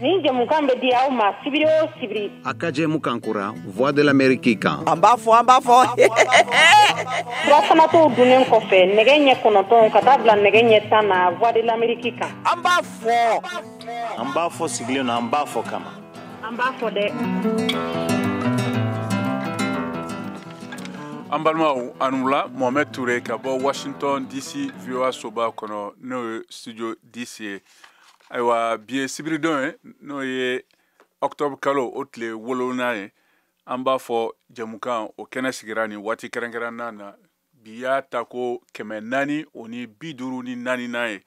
Nin jɛmukan bɛ di aw ma sibiri o sibiri. A ka jɛmukan kura Voix de l'Amérique kan. An b'a fɔ, an b'a fɔ. Surafanato dunnen kɔfɛ nɛgɛ ɲɛ 9 ka taa bila nɛgɛ ɲɛ 10 na Voix de l'Amérique kan. An b'a fɔ. An b'a fɔ sigilen don, an b'a fɔ kama. An b'a fɔ dɛ. An balimaw, a ni wula. Mohamed Touré ka bɔ Washington DC, VOA soba kɔnɔ, n'o ye studio DC ye. Ayiwa, bi ye sibiridon ye, n'o ye octobre kalo o tile 7 ye. An b'a fɔ jɛmukan o kɛnɛ sigira nin waati kɛrɛnkɛrɛnna na. Bi y'a ta ko 454nan ye.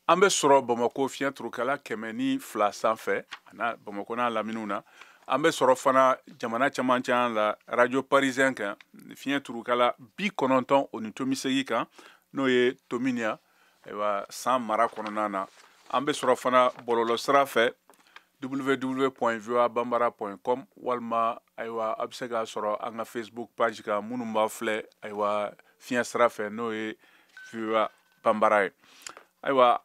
An bɛ sɔrɔ Bamakɔ fiɲɛ turukala 102 sanfɛ, a Bamakɔ n'a laminiw na. An bɛ sɔrɔ fana jamana camancɛ la, Radio Parisien kan, fiɲɛ turukala 90.8 kan, n'o ye Tominian, ayiwa, san mara kɔnɔna na. An bɛ sɔrɔ fana bɔlɔlɔ sira fɛ, www.voabambara.com, walima ayiwa, a bɛ se k'a sɔrɔ an ka Facebook page kan, minnu b'a filɛ, ayiwa, fiɲɛ sira fɛ, n'o ye VOA Bambara ye. Ayiwa,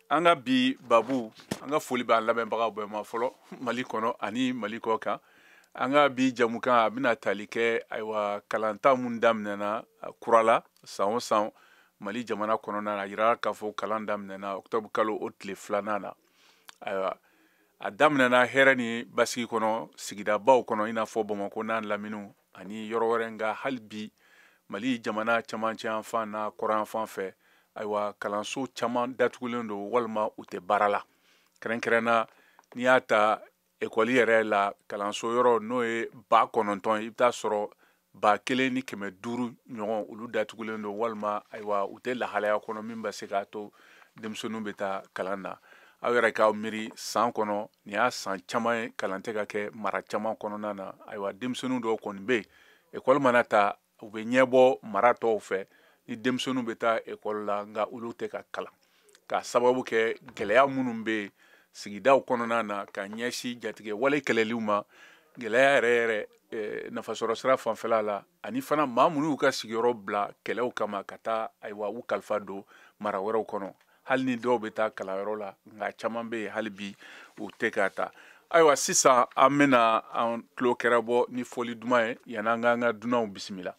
an ka bi babu, an ka foli b'an lamɛnbagaw bɛɛ ma fɔlɔ, Mali kɔnɔ ani Mali kɔ kan. An ka bi jamukan a bɛna tali kɛ, ayiwa, kalanta mun daminɛna kura la san o san Mali jamana kɔnɔna na. A yira k'a fɔ kalan daminɛna octobre kalo o tile 2nan na. Ayiwa, a daminɛna hɛrɛ ni basigi kɔnɔ sigidabaw kɔnɔ, i n'a fɔ Bamakɔ n'a laminiw ani yɔrɔ wɛrɛ. Nka hali bi Mali jamana camancɛ yan fan n'a kɔrɔn yan fan fɛ, ayiwa, kalanso caman datugulen don walima u tɛ baara la. Kɛrɛnkɛrɛnna, n'i y'a ta ekɔli yɛrɛ la, kalanso yɔrɔ n'o ye 9,000 ye, i bɛ taa sɔrɔ 1,500 ɲɔgɔn olu datugulen don, walima ayiwa, u tɛ lahalaya kɔnɔ min bɛ se k'a to denmisɛnninw bɛ taa kalan na. Aw yɛrɛ k'aw miiri, san kɔnɔ nin y'a san caman ye kalan tɛ ka kɛ mara caman kɔnɔna na. Ayiwa, denmisɛnninw dɔw kɔni bɛ yen, ekɔli mana ta, u bɛ ɲɛbɔ mara tɔw fɛ ni denmisɛnninw bɛ taa ekɔli la, nka olu tɛ ka kalan k'a sababu kɛ gɛlɛya minnu bɛ yen sigidaw kɔnɔna na ka ɲɛsin jatigɛ wale kɛlɛliw ma, gɛlɛya yɛrɛ yɛrɛ nafasɔrɔ sira fanfɛla la, ani fana maa minnu y'u ka sigiyɔrɔ bila kɛlɛw kama ka taa, ayiwa, u kalifa don mara wɛrɛw kɔnɔ. Hali ni dɔw bɛ taa kalanyɔrɔ la, nka caman bɛ yen hali bi u tɛ ka taa. Ayiwa, sisan an bɛna an tulo kɛrɛ bɔ ni fɔli duman ye yan'an k'an ka dunanw bisimila.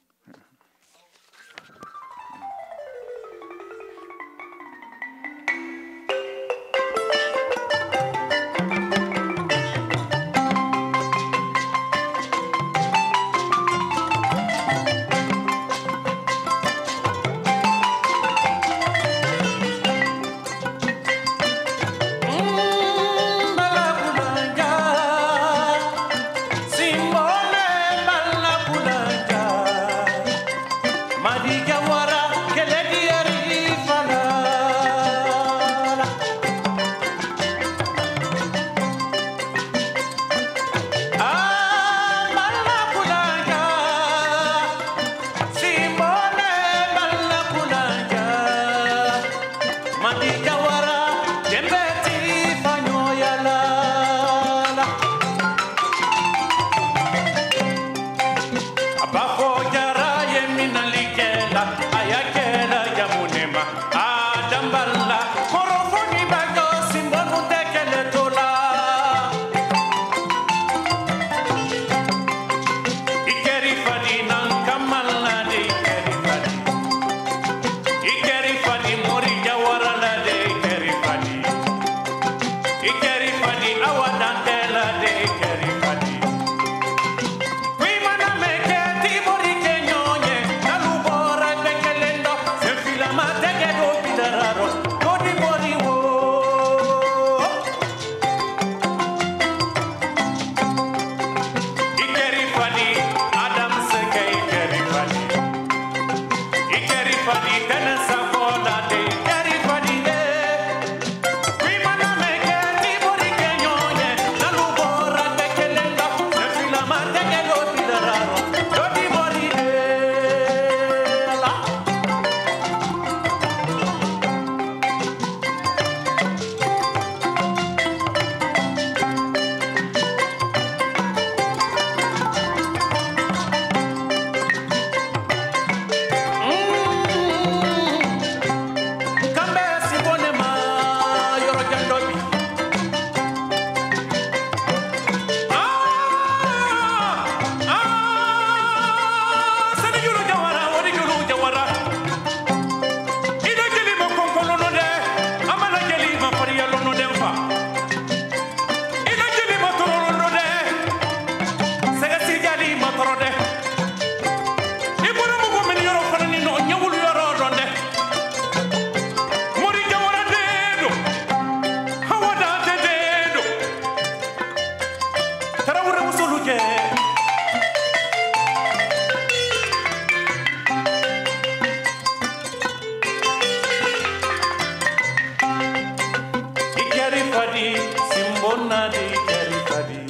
fadi simbona di keri fadi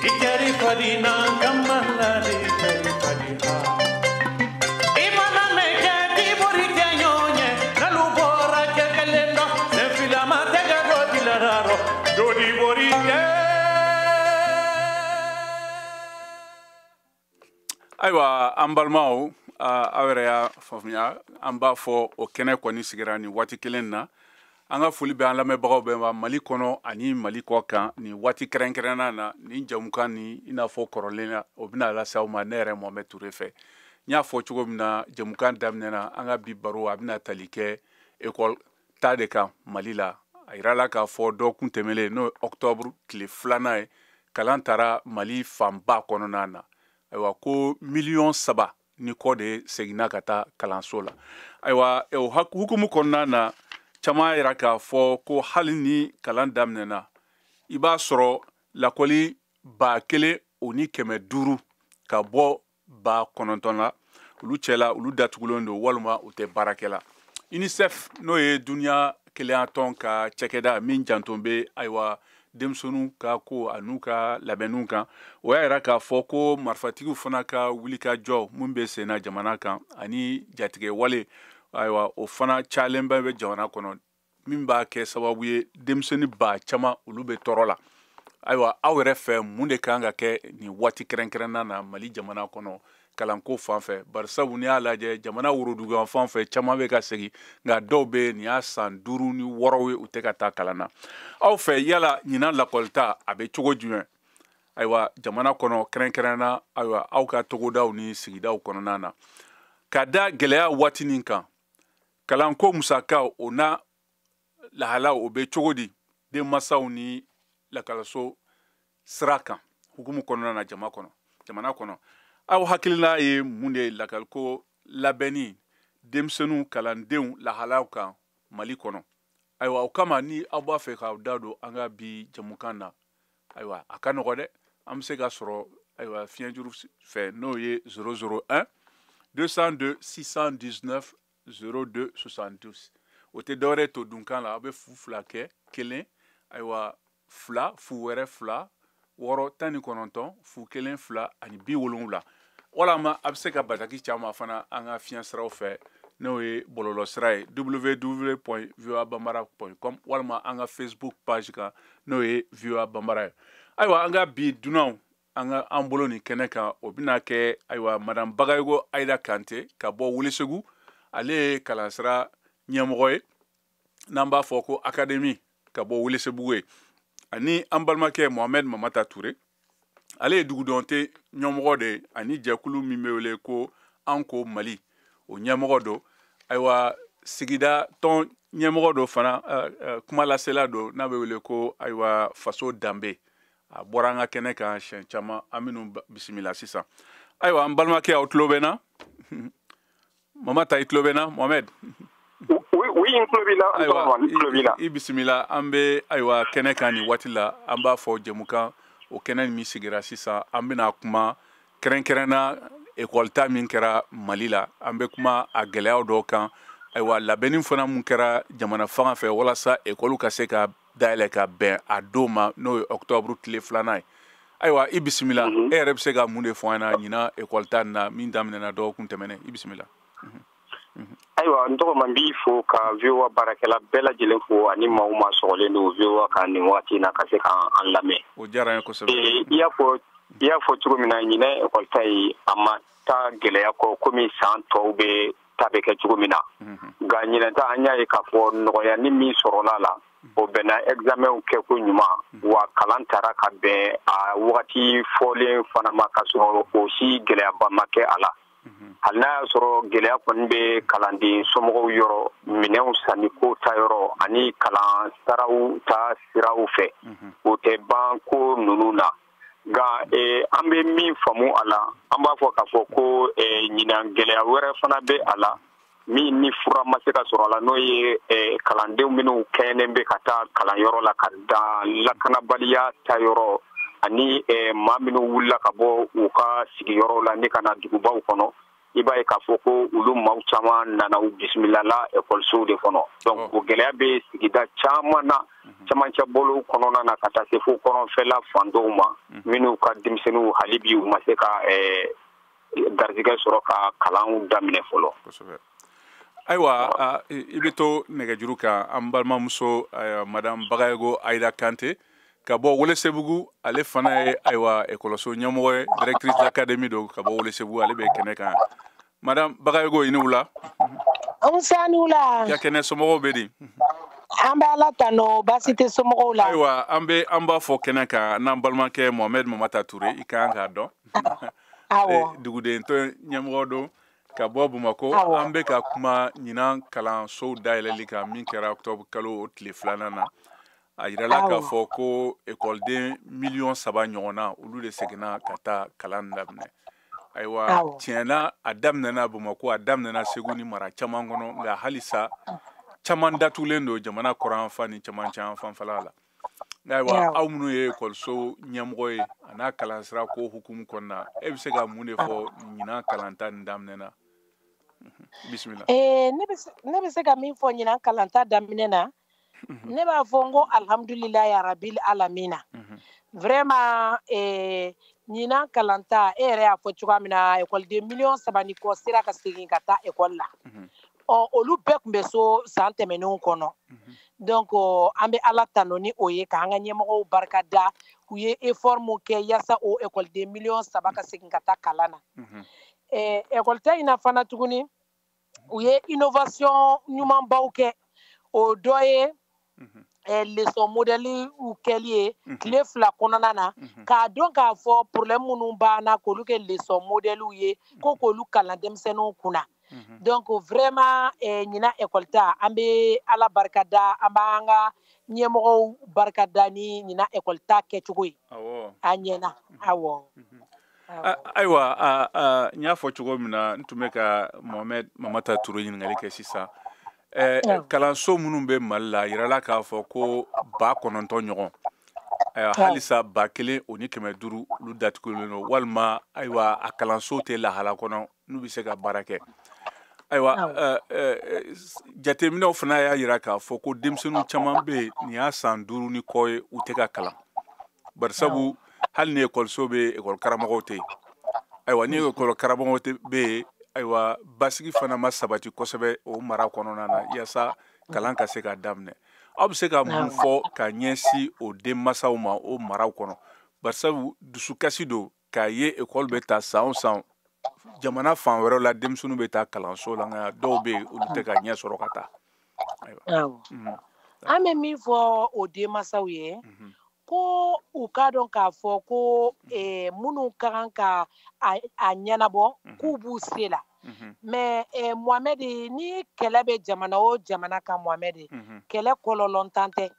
i keri fadi na kamana di keri fadi ha imana meke di bori kenyonye nalu bora ke kelendo se filama tega do dilararo dodi bori ke. Ayiwa an balimaw, aw yɛrɛ y'a faamuya, an b'a fɔ o kɛnɛ kɔni sigira nin waati kelen na. An ka foli bɛ an lamɛnbagaw bɛɛ ma Mali kɔnɔ ani Mali kɔ kan nin waati kɛrɛnkɛrɛnna na. Nin jamukan ni i n'a fɔ kɔrɔlen na, o bɛna lase aw ma ne yɛrɛ Mohamed Touré fɛ. N y'a fɔ cogo min na jamukan daminɛ na, an ka bi baro a bɛna tali kɛ école ta de kan Mali la. A yirala k'a fɔ dɔgɔkun tɛmɛnen, n'o ye octobre tile 2 ye, kalan taara Mali fanba kɔnɔna na. Ayiwa ko 3 miliyɔn ni kɔ de seginna ka taa kalanso la. Ayiwa o hukumu kɔnɔna na, caman yira k'a fɔ ko hali ni kalan daminɛna, i b'a sɔrɔ lakɔli 1500 ka bɔ 9000 la, olu cɛla olu datugulen don walima u tɛ baarakɛ la. UNICEF, n'o ye duniya kelenyatɔn ka cakɛda min janto bɛ ayiwa denmisɛnninw ka ko an'u ka labɛnniw kan, o y'a yira k'a fɔ ko marifatigiw fana ka wulikajɔ mun bɛ senna jamana kan ani jatigɛ wale, ayiwa o fana cayalen bɛ jamana kɔnɔ, min b'a kɛ sababu ye denmisɛnnin ba caman olu bɛ tɔɔrɔ la. Ayiwa aw yɛrɛ fɛ, mun de kan ka kɛ nin waati kɛrɛnkɛrɛnna na Mali jamana kɔnɔ kalanko fan fɛ? Barisabu n'i y'a lajɛ, jamana woroduguyan fan fɛ caman bɛ ka segin, nka dɔw bɛ yen nin y'a san 5 ni 6 ye, u tɛ ka taa kalan na. Aw fɛ, yala ɲinan lakɔlita a bɛ cogo jumɛn ayiwa jamana kɔnɔ, kɛrɛnkɛrɛnna ayiwa aw ka togodaw ni sigidaw kɔnɔna na, ka da gɛlɛya waati nin kan? Kalanko musakaw, o n'a lahalaw, o bɛ cogo di denmansaw ni lakɔliso sira kan hukumu kɔnɔna na jamana kɔnɔ? Aw hakilina ye mun de ye lakaliko labɛnni denmisɛnninw kalandenw lahalaw kan Mali kɔnɔ? Ayiwa o kama, ni aw b'a fɛ k'aw da don an ka bi jamukan na, ayiwa a ka nɔgɔ dɛ, an bɛ se ka sɔrɔ ayiwa fiɲɛjuru fɛ, n'o ye 001 202 619 02 72. O tɛ dɔwɛrɛ to dunkan la, aw bɛ 0 2 kɛ 1, ayiwa 2 0 wɛrɛ 2 6 19 0 1 2 ani 70. Walama a bɛ se ka bataki caman fana an ka fiɲɛ siraw fɛ, n'o ye bɔlɔlɔ sira ye www.voabambara.com, walima an ka Facebook page kan, n'o ye VOA Bambara ye. Ayiwa an ka bi dunanw an ka an bolo nin kɛnɛ kan, o bɛna kɛ ayiwa madame Bagayogo Ayida Kante ka bɔ Welesebu. Ale ye kalansira ɲɛmɔgɔ ye, n'an b'a fɔ ko académie ka bɔ Welesebugu ye, ani an balimakɛ Mohamed Mamata Touré, ale ye dugudɔnte ɲɛmɔgɔ de ye, ani jɛkulu min bɛ wele ko An Ko Mali, o ɲɛmɔgɔ don. Ayiwa sigida tɔn ɲɛmɔgɔ don fana, kumalasela don, n'a bɛ wele ko ayiwa Faso Danbe. A bɔra an ka kɛnɛ kan siɲɛ caman. An minnu bisimila sisan. Ayiwa an balimakɛ, aw tulo bɛ na? Mamata, i tulo bɛ na? Mohamed? Oui, n tulo b'i la. Ayiwa, n tulo b'i la. I bisimila. An bɛ ayiwa kɛnɛ kan nin waati la, an b'a fɔ jɛmukan o kɛnɛ min sigira sisan, an bɛna kuma kɛrɛnkɛrɛnna ekɔli ta min kɛra Mali la. An bɛ kuma a gɛlɛyaw dɔw kan, ayiwa labɛnni fana mun kɛra jamana fanga fɛ walasa ekɔliw ka se ka dayɛlɛ ka bɛn a don ma, n'o ye octobre tile 2 ye. Ayiwa i bisimila. E yɛrɛ bɛ se ka mun de fɔ an ɲɛna ɲinan ekɔli ta nin na min daminɛna dɔgɔkun tɛmɛnen? I bisimila. Ayiwa n tɔgɔ ma, n b'i fo ka VOA baarakɛla bɛɛ lajɛlen fo, ani maa o maa sɔgɔlen don VOA kan nin waati in na ka se k'an lamɛn. O diyara n ye kosɛbɛ. I y'a fɔ cogo min na, ɲinɛ ekɔli ta ye, a ma taa gɛlɛya kɔ komi san tɔw bɛ ta bɛ kɛ cogo min na. Nka ɲinɛ ta, an y'a ye k'a fɔ nɔgɔya ni min sɔrɔla la, o bɛnna examen kɛ ko ɲuman wa, kalan taara ka bɛn a wagati fɔlen fana ma, ka sɔrɔ o si gɛlɛyaba ma kɛ a la. Hali n'a y'a sɔrɔ gɛlɛya kɔni bɛ kalanden somɔgɔw yɔrɔ, minɛnw sanni ko ta yɔrɔ ani kalan saraw ta siraw fɛ, o tɛ ban ko ninnu na. Nka an bɛ min faamu a la, an b'a fɔ k'a fɔ ko ɲinan gɛlɛya wɛrɛ fana bɛ a la min ni fura ma se ka sɔrɔ a la, n'o ye kalandenw minnu kɛɲɛnen bɛ ka taa kalanyɔrɔ la, ka dan lakanabaliya ta yɔrɔ ani maa minnu wulila ka bɔ u ka sigiyɔrɔw la ni ka na dugubaw kɔnɔ. I b'a ye k'a fɔ ko olu maaw caman nana u bisimila la ekɔlisow de kɔnɔ. Donc o gɛlɛya bɛ sigida caman na, camancɛ bolo kɔnɔna na, ka taa se fo kɔrɔnfɛla fan dɔw ma, minnu ka denmisɛnninw hali bi u ma se ka garijɛgɛ sɔrɔ ka kalanw daminɛ fɔlɔ. Ayiwa, i bɛ to nɛgɛjuru kan. An balimamuso madame Bagayogo Ayida Kante ka bɔ Welesebugu, ale fana ye, ayiwa, ekɔliso ɲɛmɔgɔ ye, directrice d'académie don ka bɔ Welesebugu, ale bɛ kɛnɛ kan. Madame Bagayogo, i ni wula. Nse, ni wula. I ka kɛnɛ? Somɔgɔw bɛ di? An bɛ Ala tanu, baasi tɛ somɔgɔw la. Ayiwa, an bɛ an b'a fɔ kɛnɛ kan n'an balimakɛ Mohamed Mamata Ture, i kan k'a dɔn. Awɔ. Duguden tɔn ɲɛmɔgɔ don ka bɔ Bamakɔ. An bɛ ka kuma ɲinan kalansow dayɛlɛli kan min kɛra octobre kalo o tile 2nan na. A yirala k'a fɔ ko ekɔliden 3 miliyɔn ɲɔgɔnna, olu de seginna ka taa kalan daminɛ. Ayiwa, tiɲɛna, a daminɛna Bamakɔ, a daminɛna Segu ni mara caman kɔnɔ, nka halisa caman datugulen don jamana kɔrɔnfan ni camancɛ fanfɛla la. Ayiwa, aw minnu ye ekɔliso ɲɛmɔgɔ ye a n'a kalansira ko hukumu kɔnɔna, e bɛ se ka mun de fɔ ɲinan kalanta nin daminɛ na? Bisimila. Ne bɛ se ka min fɔ ɲinan kalanta daminɛ na, ne b'a fɔ n ko alhamdulilayi rabil alamina. Vraiment, ɲinan kalanta, e yɛrɛ y'a fɔ cogoya min na, ekɔliden 3 miliyɔn ni kɔ sera ka segin ka taa ekɔli la. Ɔ, olu bɛɛ tun bɛ so san tɛmɛnenw kɔnɔ. Donc an bɛ Ala tanu ni o ye, k'an ka ɲɛmɔgɔw barika da, u ye effort mun kɛ yaasa o ekɔliden 3 miliyɔn ka segin ka taa kalan na. Ekɔlita in na fana tuguni, u ye innovation ɲumanbaw kɛ. O dɔ ye leçon modèle kɛli ye tile 2 kɔnɔna na, k'a dɔn k'a fɔ problème minnu b'an na, k'olu kɛ leçon modèle ye, ko k'olu kalan denmisɛnninw kunna. Donc vraiment, ɲinan ekɔli ta, an bɛ Ala barika da, an b'an ka ɲɛmɔgɔw barika da ni ɲinan ekɔli ta kɛcogo ye. A ɲɛna, awɔ. Ayiwa, n y'a fɔ cogo min na, n tun bɛ ka Mohamed Mamata Ture ɲininkali kɛ sisan. Kalanso minnu bɛ Mali la, a yirala k'a fɔ ko 9,000 ɲɔgɔn, ayiwa, halisa 1,500, olu datugulen don, walima, ayiwa, a kalanso tɛ lahala kɔnɔ n'u bɛ se ka baara kɛ. Ayiwa, jateminɛw fana y'a yira k'a fɔ ko denmisɛnnin caman bɛ yen, nin y'a san 5 ni kɔ ye, u tɛ ka kalan, barisabu hali ni ekɔliso bɛ, ekɔli karamɔgɔw tɛ yen. Ayiwa, ni ekɔli karamɔgɔw bɛ yen, ayiwa, basigi fana ma sabati kosɛbɛ o mara kɔnɔna na yaasa kalan ka se ka daminɛ. Aw bɛ se ka mun fɔ ka ɲɛsin o denmansaw ma o maraw kɔnɔ? Barisabu dusukasi don k'a ye ekɔli bɛ ta san o san, jamana fan wɛrɛw la, denmisɛnninw bɛ taa kalanso la, nka dɔw bɛ yen, olu tɛ ka ɲɛ sɔrɔ ka taa. Awɔ, an bɛ min fɔ o denmansaw ye, ko u k'a dɔn k'a fɔ ko minnu ka kan ka a ɲɛnabɔ, k'u b'u se la. Mais Mohamed, ni kɛlɛ bɛ jamana o jamana kan, Mohamed, kɛlɛ kɔlɔlɔntan tɛ.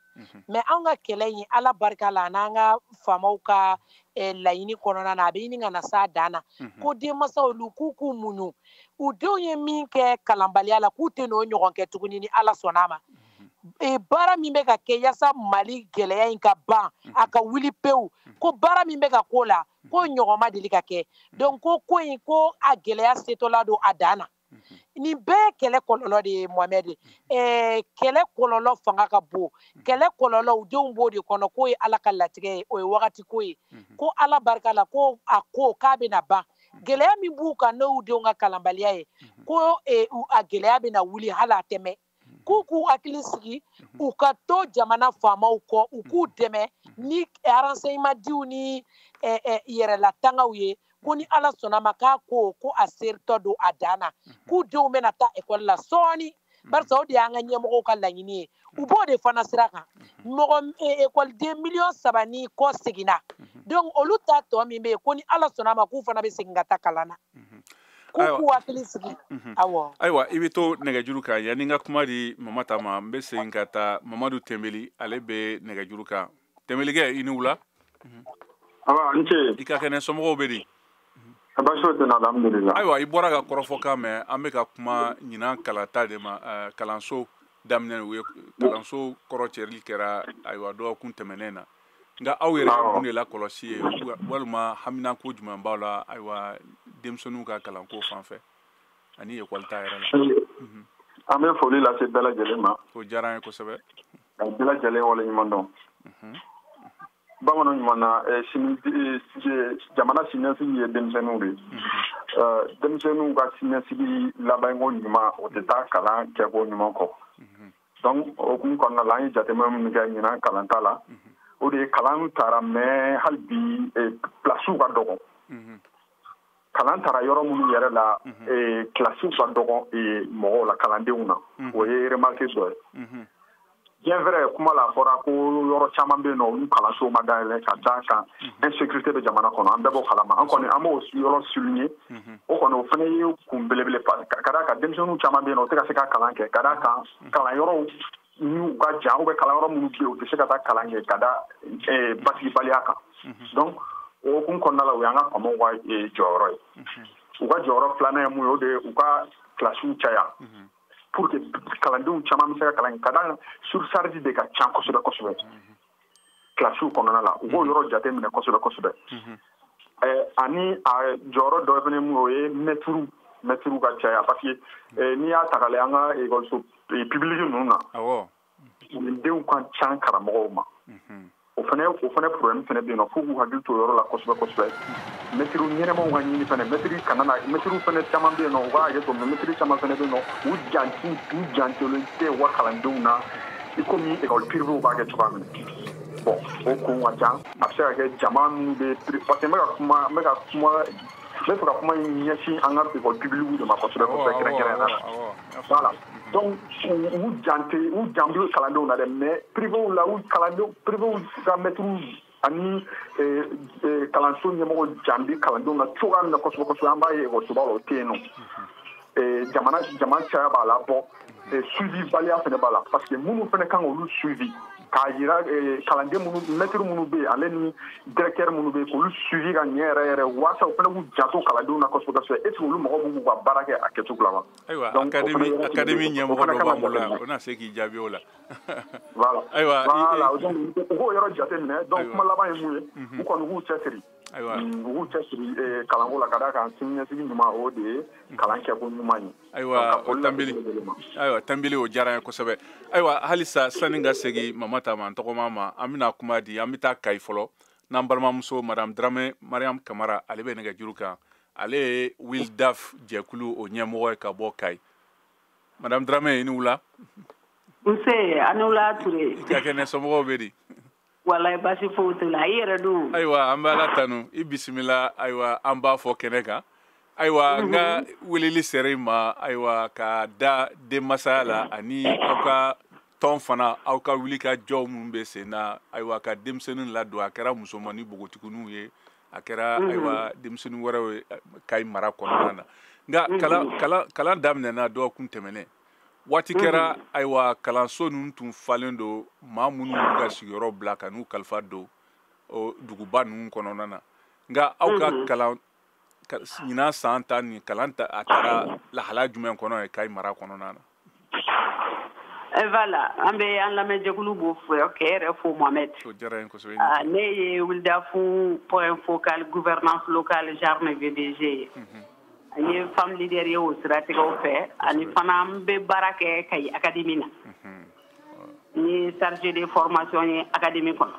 Mais anw ka kɛlɛ in, Ala barika la, n'an ka faamaw ka laɲini kɔnɔna na, a bɛ ɲini ka na s'a dan na. Ko denmansaw olu k'u muɲu, u denw ye min kɛ kalanbaliya la, k'u tɛ n'o ɲɔgɔn kɛ tuguni ni Ala sɔnna a ma. Baara min bɛ ka kɛ yaasa Mali gɛlɛya in ka ban, a ka wuli pewu, ko baara min bɛ ka k'o la, ko ɲɔgɔn ma deli ka kɛ. Donc ko in, ko a gɛlɛya setɔla don a dan na. Nin bɛɛ ye kɛlɛ kɔlɔlɔ de ye, Mohamed. Kɛlɛ kɔlɔlɔ fanga ka bon. Kɛlɛ kɔlɔlɔ, u denw b'o de kɔnɔ. K'o ye Ala ka latigɛ ye, o ye wagati ko ye. Ko Ala barika la, ko a ko k'a bɛna ban. Gɛlɛya min b'u kan, n'o y'u denw ka kalanbaliya ye, ko a gɛlɛya bɛna wuli hali a tɛmɛ. K'u hakili sigi, u ka to jamana faamaw kɔ, u k'u dɛmɛ ni renseignement diw ni yɛrɛlatangaw ye. Ko ni Ala sɔnna ma, k'a ko a seritɔ don a dan na, k'u denw bɛna taa ekɔli la sɔɔni, barisa o de y'an ka ɲɛmɔgɔw ka laɲini ye. U b'o de fana sira kan. Mɔgɔ ekɔliden 3 miliyɔn ni kɔ seginna, donc olu ta tɔ min bɛ yen, ko ni Ala sɔnna ma, k'u fana bɛ segin ka taa kalan na, k'u hakili sigi, awɔ. Ayiwa, i bɛ to nɛgɛjuru kan. Yanni n ka kuma di Mamata ma, n bɛ segin ka taa Mamadu Tɛnbeli, ale bɛ nɛgɛjuru kan. Tɛnbelikɛ, i ni wula. Awa, n ce. I ka kɛnɛ? Somɔgɔw bɛ di? Baasi foyi tɛ n na, alhamdulillah. Ayiwa, i bɔra ka kɔrɔfɔkan mɛn. An bɛ ka kuma ɲinan kalata de ma, kalanso daminɛ, u ye kalanso kɔrɔcɛli kɛra, ayiwa, dɔgɔkun tɛmɛnen na. Nka aw yɛrɛ ye mun de la kɔlɔsi ye, walima haminako jumɛn b'aw la, ayiwa, denmisɛnninw ka kalanko fan fɛ? ani ekɔli ta yɛrɛ la. An bɛ foli lase bɛɛ lajɛlen ma. O diyara an ye kosɛbɛ. Ka bɛɛ lajɛlen waleɲuman dɔn. Bamananw ɲuman na, jamana siniɲɛsigi ye denmisɛnninw de ye. Denmisɛnninw ka siniɲɛsigi labanko ɲuman, o tɛ taa kalan kɛko ɲuman kɔ. Donc o hukumu kɔnɔna la, an ye jateminɛ minnu kɛ ɲinan kalanta la, o de ye kalan taara, mais hali bi pilasiw ka dɔgɔ. Kalan taara yɔrɔ minnu yɛrɛ la, kilasiw ka dɔgɔ mɔgɔw la, kalandenw na. O ye remarque dɔ ye. Bien vrai, kuma la a fɔra ko yɔrɔ caman bɛ yen nɔ, olu kalansow ma dayɛlɛ ka d'a kan insécurité bɛ jamana kɔnɔ. An bɛɛ b'o kalama. An kɔni an b'o yɔrɔ souligner. O kɔni, o fana ye kun belebele, ka d'a kan denmisɛnninw caman bɛ yen nɔ, u tɛ ka se ka kalan kɛ, ka d'a kan kalanyɔrɔw n'u ka jan, ou bien kalanyɔrɔ minnu bɛ yen, u tɛ se ka taa kalan kɛ ka da basigibaliya kan. Donc o hukumu kɔnɔna la, o y'an ka faamaw ka jɔyɔrɔ ye. U ka jɔyɔrɔ filanan ye mun ye? O de ye u ka kilasiw caya pour que kalandenw caman bɛ se ka kalan kɛ, ka d'a kan surcharge de ka ca kosɛbɛ kosɛbɛ kilasiw kɔnɔna la. U b'o yɔrɔ jateminɛ kosɛbɛ kosɛbɛ. Ani a jɔyɔrɔ dɔ fana mun ye, o ye mɛtiriw ka caya, parce que n'i y'a ta k'a lajɛ, an ka ekɔliso public ninnu na, denw ka ca karamɔgɔw ma. O fana problème fana bɛ yen nɔ, f'u k'u hakili to o yɔrɔ la kosɛbɛ kosɛbɛ. Mɛtiriw ɲɛnɛmaw ka ɲini fana. Mɛtiri kana na, mɛtiriw fana caman bɛ yen nɔ, u ka hakɛ to, mais mɛtiri caman fana bɛ yen nɔ, u jantolen tɛ u ka kalandenw na i komi école privée b'a kɛ cogoya min na. Bon, o kun ka ca. A bɛ se ka kɛ jama minnu bɛ, parce que n bɛ ka kuma, n bɛ fɛ ka kuma in ɲɛsin an ka école publique de ma kosɛbɛ kosɛbɛ, kɛrɛnkɛrɛnnenya la. Voilà, donc u jante u jan bɛ kalandenw na dɛ, mais privéw la, u kalandenw, privéw ka mɛtiriw ani kalanso ɲɛmɔgɔ jan bɛ kalandenw na cogoya min na kosɛbɛ kosɛbɛ, an b'a ye ekɔlisoba la, o tɛ yen nɔ. Jama caya b'a la. Bɔn, suivi baliya fana b'a la, parce que minnu fana kan k'olu suivi k'a yira kalanden minnu, mɛtiri minnu bɛ yen, ale ni directeur minnu bɛ yen, k'olu suivi ka ɲɛ yɛrɛ yɛrɛ, walasa u fana k'u janto kalandenw na kosɛbɛ kosɛbɛ. Est ce que olu mɔgɔw b'u ka baara kɛ a kɛcogo la wa? Ayiwa, académie ɲɛmɔgɔ dɔ b'an bolo yan, o na se k'i jaabi o la. Voilà. Ayiwa. Voilà, donc u k'o yɔrɔ jateminɛ. Donc kuma laban ye mun ye? U kɔni k'u cɛsiri. U k'u cɛsiri kalanko la, ka d'a kan siniɲɛsigi ɲuman, o de ye kalan kɛko ɲuman ye. Ayiwa, o Tanbili, ayiwa Tanbili, o diyara n ye kosɛbɛ. Ayiwa, halisa sani ka segin Mama ta ma, n tɔgɔma ma, an bɛna kuma di, an bɛ taa Kayi fɔlɔ n'an balimamuso Madame Dramé Mariam Kamara, ale bɛ nɛgɛjuru kan. Ale ye Wildaf jɛkulu o ɲɛmɔgɔ ye ka bɔ Kayi. Madame Dramé, i ni wula. Nse, a ni wula Ture. I ka kɛnɛ, somɔgɔw bɛ di? Walayi, baasi foyi t'u la. I yɛrɛ dun? Ayiwa, an bɛ Ala tanu. I bisimila. Ayiwa, an b'a fɔ kɛnɛ kan. Ayiwa, n ka weleli sera i ma, ayiwa, ka da denmasaya la ani aw ka tɔn fana, aw ka wuli ka jɔ minnu bɛ sen na, ayiwa, ka denmisɛnnin ladon, a kɛra musoman ni npogotigininw ye, a kɛra ayiwa denmisɛnnin wɛrɛw ye Kayi mara kɔnɔna na. Nka kalan daminɛna dɔgɔkun tɛmɛnen. Waati kɛra, ayiwa, kalanso ninnu tun falen don, maa minnu b'u ka sigiyɔrɔ bila ka n'u kalifa don o duguba ninnu kɔnɔna na. Nka aw ka kalan ɲinan san ta nin kalan ta, a taara lahala jumɛn kɔnɔ ye Kayi mara kɔnɔna na? Voilà, an bɛ an lamɛnjɛkulu b'o fo, k'e yɛrɛ fo Mohamed. O diyara n ye kosɛbɛ. Ne ye Wildaf point focal gouvernance locale JARM VDG ye. N ye femme leader ye o siratigɛw fɛ, ani fana n bɛ baara kɛ Kayi académie na. N ye chargé de formation ye académie kɔnɔ.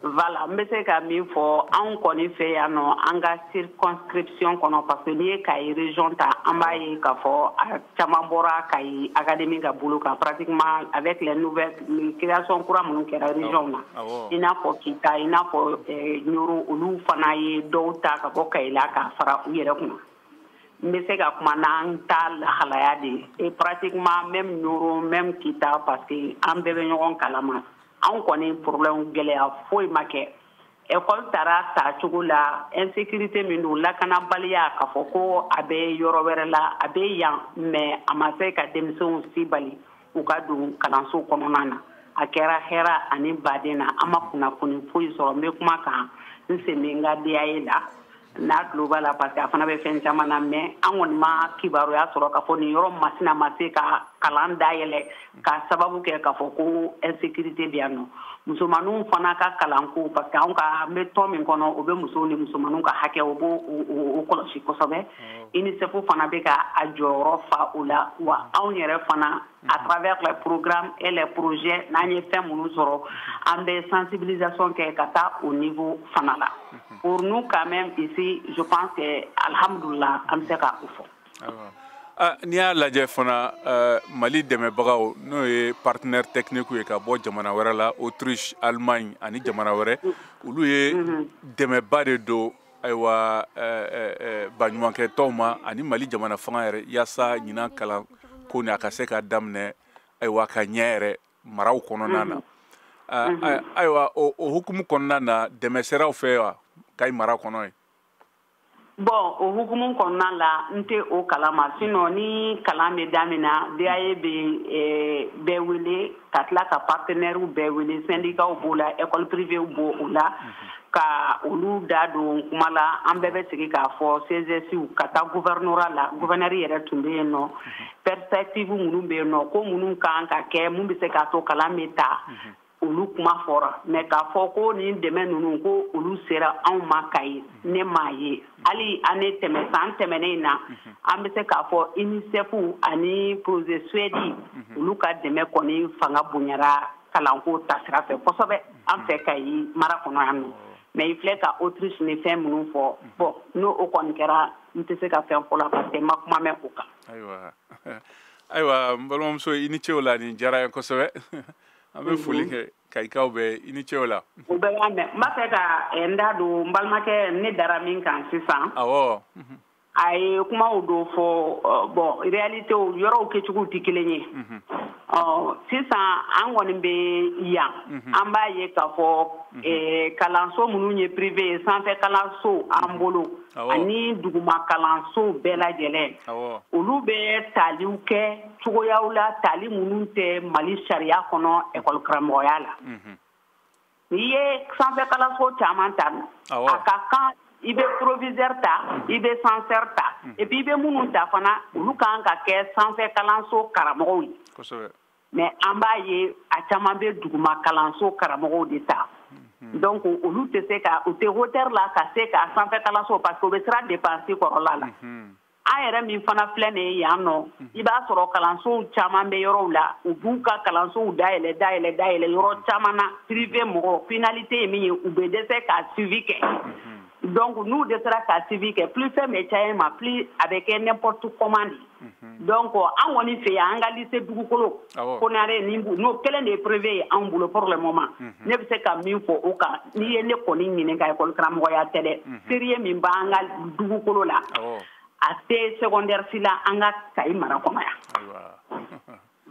Voilà, n bɛ se ka min fɔ, anw kɔni fɛ yan nɔ, an ka circonscription kɔnɔ, parce que n'i ye Kayi région ta, an b'a ye k'a fɔ a caman bɔra Kayi académie ka bolo kan pratiquement avec les nouvelles création kura minnu kɛra région na. I n'a fɔ Kita, i n'a fɔ Ɲoro, olu fana ye dɔw ta ka bɔ Kayi la k'a fara u yɛrɛ kunna. N bɛ se ka kuma n'an ta lahalaya de ye, et pratiquement même Ɲoro, même Kita, parce que an bɛɛ bɛ ɲɔgɔn kalama. Anw kɔni, problème gɛlɛya foyi ma kɛ. École taara ta cogo la, insécurité min don, lakanabaliya, k'a fɔ ko a bɛ yɔrɔ wɛrɛ la, a bɛ yan, mais a ma se ka denmisɛnw si bali u ka don kalanso kɔnɔna na. A kɛra hɛrɛ ani baden na, an ma kunnafoni foyi sɔrɔ. N bɛ kuma kan, n sen bɛ n ka DAE la n'a tulo b'a la, parce que a fana bɛ fɛn caman na, mais an kɔni ma kibaruya sɔrɔ k'a fɔ nin yɔrɔ masina ma se ka kalan dayɛlɛ k'a sababu kɛ k'a fɔ ko insécurité bɛ yan nɔ. Musomaninw fana ka kalanko, parce que anw ka an bɛ tɔn min kɔnɔ, o bɛ musow ni musomaninw ka hakɛ, o b'o kɔlɔsi kosɛbɛ. UNICEF fana bɛ ka a jɔyɔrɔ fa o la. Wa anw yɛrɛ fana, à travers les programmes et les projets, n'an ye fɛn minnu sɔrɔ, an bɛ sensibilisation kɛ ka taa au niveau fana la. Pour nous quand même ici, je pense que alhamdulillah, an bɛ se ka o fɔ. N'i y'a lajɛ fana, Mali dɛmɛbagaw, n'o ye partenaire technique ye ka bɔ jamana wɛrɛ la, Autriche, Allemagne ani jamana wɛrɛ, olu ye dɛmɛba de don, ayiwa, baɲumankɛ tɔnw ma ani Mali jamana fanga yɛrɛ, yaasa ɲinan kalan ko ni a ka se ka daminɛ, ayiwa, ka ɲɛ yɛrɛ maraw kɔnɔna na. Ayiwa, o hukumu kɔnɔna na, dɛmɛ seraw fɛ wa Kayi mara kɔnɔ yen? Bon, o hukumu kɔnɔna la, n tɛ o kalama. Sinon ni kalan bɛ daminɛ, DAE bɛ bɛɛ wele, ka tila ka partenaires bɛɛ wele, syndicats b'o la, école privée b'o o la, ka olu da don kuma la. An bɛɛ bɛ sigi k'a fɔ CGS ka taa gouvernorat la, gouverneur yɛrɛ tun bɛ yen nɔ, perspective minnu bɛ yen nɔ, ko minnu kan ka kɛ, mun bɛ se k'a to kalan bɛ ta, olu kuma fɔra. Mais k'a fɔ ko nin dɛmɛ ninnu, ko olu sera anw ma Kayi, ne m'a ye. Hali année tɛmɛ, san tɛmɛnen in na, an bɛ se k'a fɔ UNICEF ani projet Suède, olu ka dɛmɛ kɔni fanga bonyara kalanko tasira fɛ kosɛbɛ an fɛ Kayi mara kɔnɔ yan nɔ. Mais i filɛ ka Autriche ni fɛn minnu fɔ, bon, n'o o kɔni kɛra, n tɛ se ka fɛn fɔ la parce que n ma kuma mɛn o kan. Ayiwa, n balimamuso, i ni ce o la, nin diyara n ye kosɛbɛ. An bɛ foli kɛ Kayikaw bɛɛ, i ni ce o la. O bɛɛ y'a mɛn. N b'a fɛ ka n da don n balimakɛ ne dara min kan sisan. A ye kumaw dɔ fɔ. Bon, réalité, yɔrɔw kɛcogow tɛ kelen ye. Ɔ sisan an kɔni bɛ yan, an b'a ye k'a fɔ kalanso minnu ye privé ye, sanfɛ kalanso an bolo ani duguma kalanso bɛɛ lajɛlen, olu bɛ taliw kɛ cogoyaw la, tali minnu tɛ Mali sariya kɔnɔ école karamɔgɔya la. N'i ye sanfɛ kalanso caman ta, a ka kan i bɛ proviseur ta, i bɛ censeur ta, et puis i bɛ minnu ta fana, olu kan ka kɛ sanfɛ kalanso karamɔgɔw ye. Mais an b'a ye a caman bɛ duguma kalanso karamɔgɔw de ta. Donc olu tɛ se ka, u tɛ hauteur la ka se ka sanfɛ kalanso, parce que u bɛ siran dépense kɔrɔla la. An yɛrɛ min fana filɛ nin ye yan nɔ, i b'a sɔrɔ kalansow caman bɛ yɔrɔw la, u b'u ka kalansow dayɛlɛ dayɛlɛ dayɛlɛ yɔrɔ caman na, privé mɔgɔ, finalité ye min ye, u bɛ dɛsɛ ka suivi kɛ. Donc n'u dɛsɛra ka suivi kɛ, plus fɛn bɛ caya ma, plus a bɛ kɛ n'importe comment de. Donc an kɔni fɛ yan, an ka lycée dugukolo Konare ni n'o kelen de ye privé ye anw bolo pour le moment. Ne bɛ se ka min fɔ o kan, n'i ye ne kɔni ɲininka, école karamɔgɔya tɛ dɛ, sérieux min b'an ka dugukolo la, a tɛ secondaire si la an ka Kayi mara kɔnɔ yan.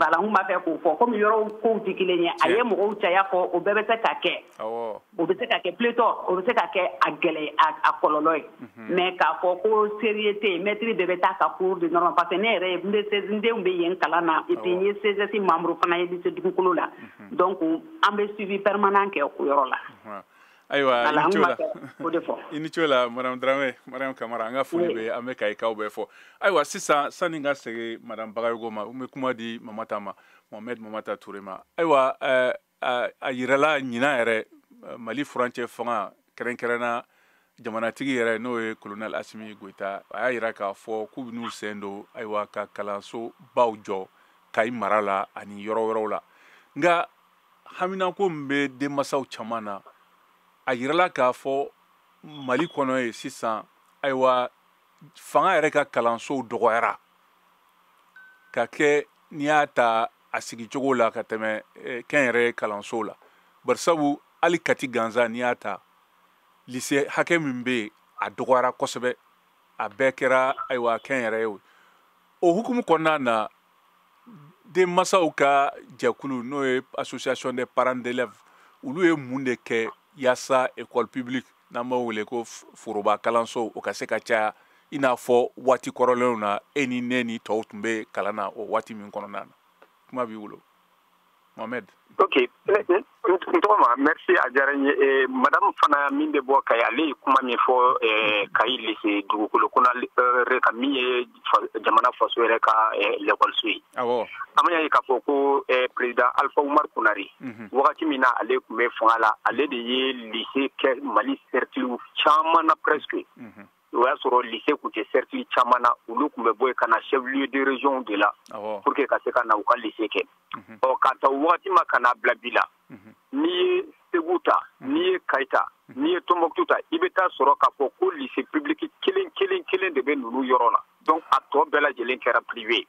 Voilà, n b'a fɛ k'o fɔ, komi yɔrɔw kow tɛ kelen ye. A ye mɔgɔw caya fɔ, o bɛɛ bɛ se ka kɛ, o bɛ se ka kɛ pléthore, o bɛ se ka kɛ a gɛlɛ a kɔlɔlɔ ye. Mais k'a fɔ ko sérieux tɛ yen, maître bɛɛ bɛ taa ka cours de normal, parce que ne yɛrɛ n bɛ n denw bɛ yen kalan na, et puis n ye CGS membre fana ye lycée dugukolo la, donc an bɛ suivi permanent kɛ o yɔrɔ la. Ayiwa, i ni ce o la. O de fɔ. I ni ce o la, madame Dramé Mariam Kamara, an ka foli bɛ, an bɛ Kayikaw bɛɛ fɔ. Ayiwa, sisan sani n ka segin madame Bagayogo ma, n bɛ kuma di Mamata ma, Mohamed Mamata Touré ma. Ayiwa, a yirala ɲinan yɛrɛ, Mali furancɛ fanga, kɛrɛnkɛrɛnna jamanatigi yɛrɛ, n'o ye colonel Assimi Goïta, a y'a yira k'a fɔ k'u bɛ n'u sen don, ayiwa, ka kalanso baw jɔ Kayi mara la ani yɔrɔ wɛrɛw la. Nka haminanko min bɛ denmansaw caman na, a yirala k'a fɔ Mali kɔnɔ ye sisan, ayiwa, fanga yɛrɛ ka kalansow dɔgɔyara ka kɛ, n'i y'a ta a sigicogo la, ka tɛmɛ kɛnyɛrɛye kalansow la. Barisabu hali Kati gansan, n'i y'a ta, lycée hakɛ min bɛ yen, a dɔgɔyara kosɛbɛ, a bɛɛ kɛra, ayiwa, kɛnyɛrɛye ye. O hukumu kɔnɔna na, denmansaw ka jɛkulu, n'o ye association des parents d'élèves, olu ye mun de kɛ yaasa école publique, n'an b'o wele ko foroba kalanso, o ka se ka caya, i n'a fɔ waati kɔrɔlenw na, e ni ne ni tɔw tun bɛ kalan na o waati min kɔnɔna na? Kuma b'i bolo, Mohamed. Ok, n tɔgɔ ma Merci, a diyara n ye. Madame fana min bɛ bɔ Kayi, ale ye kuma min fɔ Kayi lycée dugukolo kɔnɔ ka min ye jamana faso yɛrɛ ka lekɔliso ye. Awɔ. An b'a ye k'a fɔ ko président Alpha Oumar Konaré, wagati min na ale tun bɛ fanga la, ale de ye lycée kɛ Mali cercle caman na presque. O y'a sɔrɔ lycée tun tɛ cercle caman na, olu tun bɛ bɔ yen ka na chef lieu de région de la pour que ka se ka na u ka lycée kɛ. Ɔ, ka ta o wagati ma ka n'a bila bi la, n'i ye Segu ta, n'i ye Kayi ta, n'i ye Tombouctou ta, i bɛ taa sɔrɔ k'a fɔ ko lycée public kelen kelen kelen de bɛ ninnu yɔrɔ la. Donc a tɔ bɛɛ lajɛlen kɛra privé.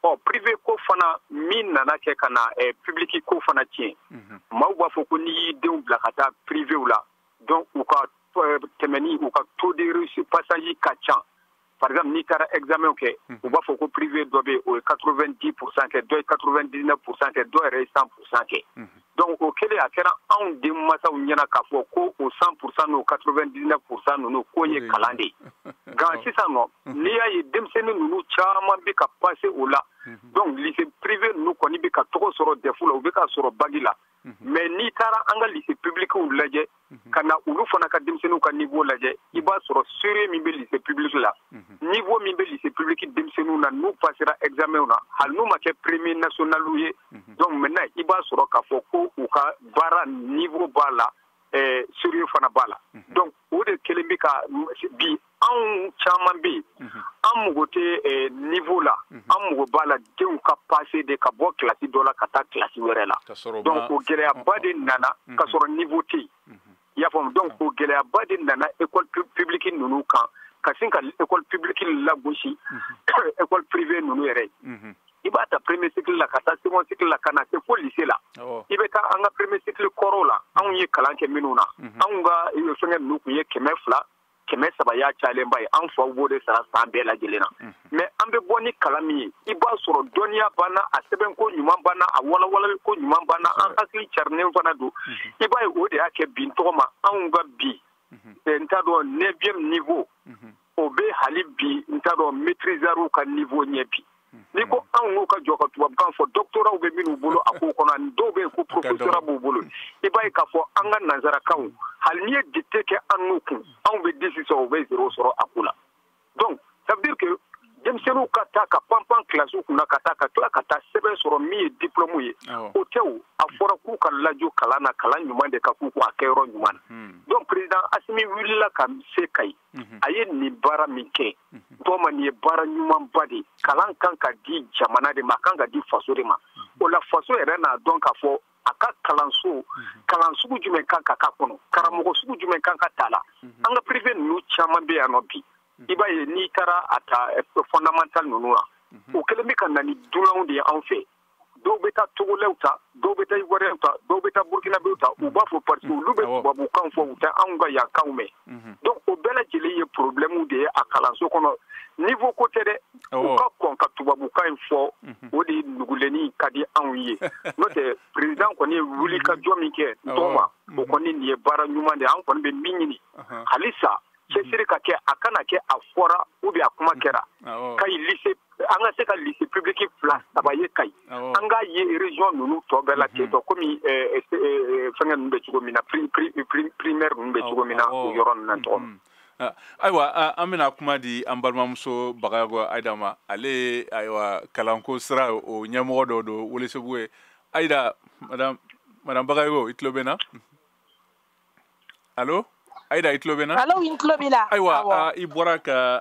Ɔ, privé ko fana min nana kɛ ka na public ko fana tiɲɛ, maaw b'a fɔ ko n'i y'i denw bila ka taa privéw la, donc u ka tɛmɛni, u ka taux de réussite passage ka ca. Par exemple, n'i taara examen kɛ, u b'a fɔ ko privé dɔ bɛ yen, o ye 90% kɛ, dɔ ye 99% kɛ, dɔ yɛrɛ ye 100% kɛ. Donc o kɛlen, a kɛra anw denmansaw ɲɛna k'a fɔ ko o 100% n'o 99% ninnu k'o ye kalan de ye. Nka sisan nɔ, n'i y'a ye denmisɛnnin ninnu caman bɛ ka passer o la, donc lycée privé ninnu kɔni bɛ ka tɔgɔ sɔrɔ DEF la, u bɛ ka sɔrɔ bac la. Mais n'i taara an ka lycée publicw lajɛ, ka na olu fana ka denmisɛnninw ka niveau lajɛ, i b'a sɔrɔ sérieux min bɛ lycée public la, niveau min bɛ lycée public denmisɛnninw na, n'u passera examen na, hali n'u ma kɛ premier national ye, donc maintenant i b'a sɔrɔ k'a fɔ ko u ka baara niveau b'a la, sérieux fana b'a la. Donc o de kelen bɛ ka bi anw caman bɛ yen, an mago tɛ niveau la, an mago b'a la denw ka passer de ka bɔ classe dɔ la ka taa classe wɛrɛ la. Donc o gɛlɛyaba de nana ka sɔrɔ niveau tɛ yen, i y'a faamu. Donc o gɛlɛyaba de nana école publique ninnu kan, ka sin ka école publique lagosi école privée ninnu yɛrɛ ye. I b'a ta premier cycle la ka taa second cycle la, ka na se fo lycée la. I bɛ taa an ka premier cycle kɔrɔw la, anw ye kalan kɛ minnu na, anw ka fɛngɛ ninnu tun ye 200, 300 y'a cayalenba ye. An faw b'o de sara san bɛɛ lajɛlen na. Mais an bɛ bɔ ni kalan min ye, i b'a sɔrɔ dɔnniya banna, a sɛbɛnko ɲuman banna, a walawalaliko ɲuman banna, an hakili carinen fana don. I b'a ye, o de y'a kɛ bi tɔgɔ ma anw ka bi, n t'a dɔn, neuvième niveau o bɛ hali bi, n t'a dɔn, maîtrisards ka niveau ɲɛ bi. N'i ko anw n'u ka jɔ ka tubabukan fɔ, doctorat bɛ minnu bolo a ko kɔnɔ, ani dɔw bɛ yen ko professeur b'u bolo, i b'a ye k'a fɔ an ka nanzarakanw, hali n'i ye dictée kɛ an n'u kun, anw bɛ 10 sɔrɔ, u bɛ 0 sɔrɔ a ko la. Donc ça veut dire que denmisɛnninw ka taa ka pan-pan kilasiw kunna, ka taa ka tila ka taa sɛbɛn sɔrɔ min ye diplôme ye, o tɛ. O a fɔra k'u ka lajɔ kalan na, kalan ɲuman de ka k'u kun a kɛyɔrɔ ɲuman na. Donc président Assimi wulila ka se Kayi, a ye nin baara min kɛ tɔma, nin ye baara ɲumanba de ye. Kalan kan ka di jamana de ma, a kan ka di faso de ma. O la faso yɛrɛ n'a dɔn k'a fɔ a ka kalanso, kalan sugu jumɛn kan ka k'a kɔnɔ, karamɔgɔ sugu jumɛn kan ka t'a la. An ka privé ninnu caman bɛ yan nɔ bi, i b'a ye n'i taara a ta fondamental ninnu na, o kɛlen bɛ ka na ni dunanw de ye anw fɛ. Dɔw bɛ taa Togolɛw ta, dɔw bɛ taa Ivoiriyɛnw ta, dɔw bɛ taa Burkinabéw ta. U b'a fɔ parce que olu bɛ tubabukan fɔ, u tɛ anw ka yan kanw mɛn. Donc o bɛɛ lajɛlen ye problème de ye a kalanso kɔnɔ. Niveau ko tɛ dɛ, u ka kɔn ka tubabukan in fɔ, o de nugulenni ka di anw ye. N'o tɛ, président kɔni ye wuli ka jɔ min kɛ tɔgɔma, o kɔni nin ye baara ɲuman de ye. An kɔni bɛ min ɲini halisa, cɛsiri ka kɛ, a kana kɛ a fɔra ou bien a kuma kɛra. Kayi lycée, an ka se ka lycée public fila saba ye Kayi, an k'a ye région ninnu tɔ bɛɛ la ten tɔ, komi fɛngɛ ninnu bɛ cogo min na, primaire ninnu bɛ cogo min na o yɔrɔ ninnu na tɔgɔ ma. Ayiwa, an bɛna kuma di an balimamuso Bagayogo Ayida ma. Ale ye, ayiwa, kalanko sira o ɲɛmɔgɔ dɔ don Welesebugu ye. Ayida, madame Bagayogo, i tulo bɛ n na? Allo, Ayida, i tulo bɛ n na? Allo, n tulo b'i la. Ayiwa, i bɔra ka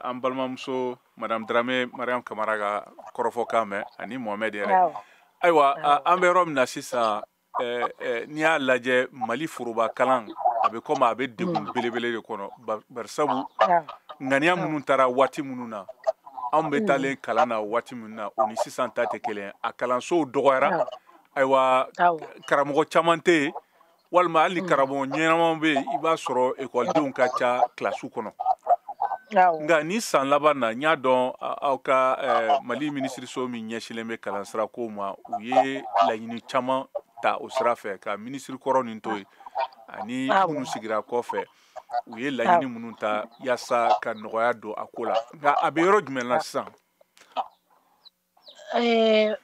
an balimamuso madame Dramé Mariam Kamara ka kɔrɔfɔkan mɛn, ani Mohamed yɛrɛ. Ayiwa, an bɛ yɔrɔ min na sisan, n'i y'a lajɛ Mali foroba kalan, a bɛ komi a bɛ degun belebele de kɔnɔ, barisabu ŋaniya minnu taara waati minnu na, anw bɛ taalen kalan na waati minnu na, o ni sisan ta tɛ kelen ye. A kalansow dɔgɔyara, ayiwa, karamɔgɔ caman tɛ yen, walima hali ni karamɔgɔ ɲɛnamaw bɛ yen, i b'a sɔrɔ ekɔlidenw ka ca kilasiw kɔnɔ. Nka ni san laban na, n y'a dɔn aw ka Mali minisiriso min ɲɛsinnen bɛ kalansira kow ma, u ye laɲini caman ta o sira fɛ, ka minisiri kɔrɔ nin to yen ani minnu sigira kɔfɛ, u ye laɲini minnu ta yaasa ka nɔgɔya don a ko la. Nka a bɛ yɔrɔ jumɛn na sisan?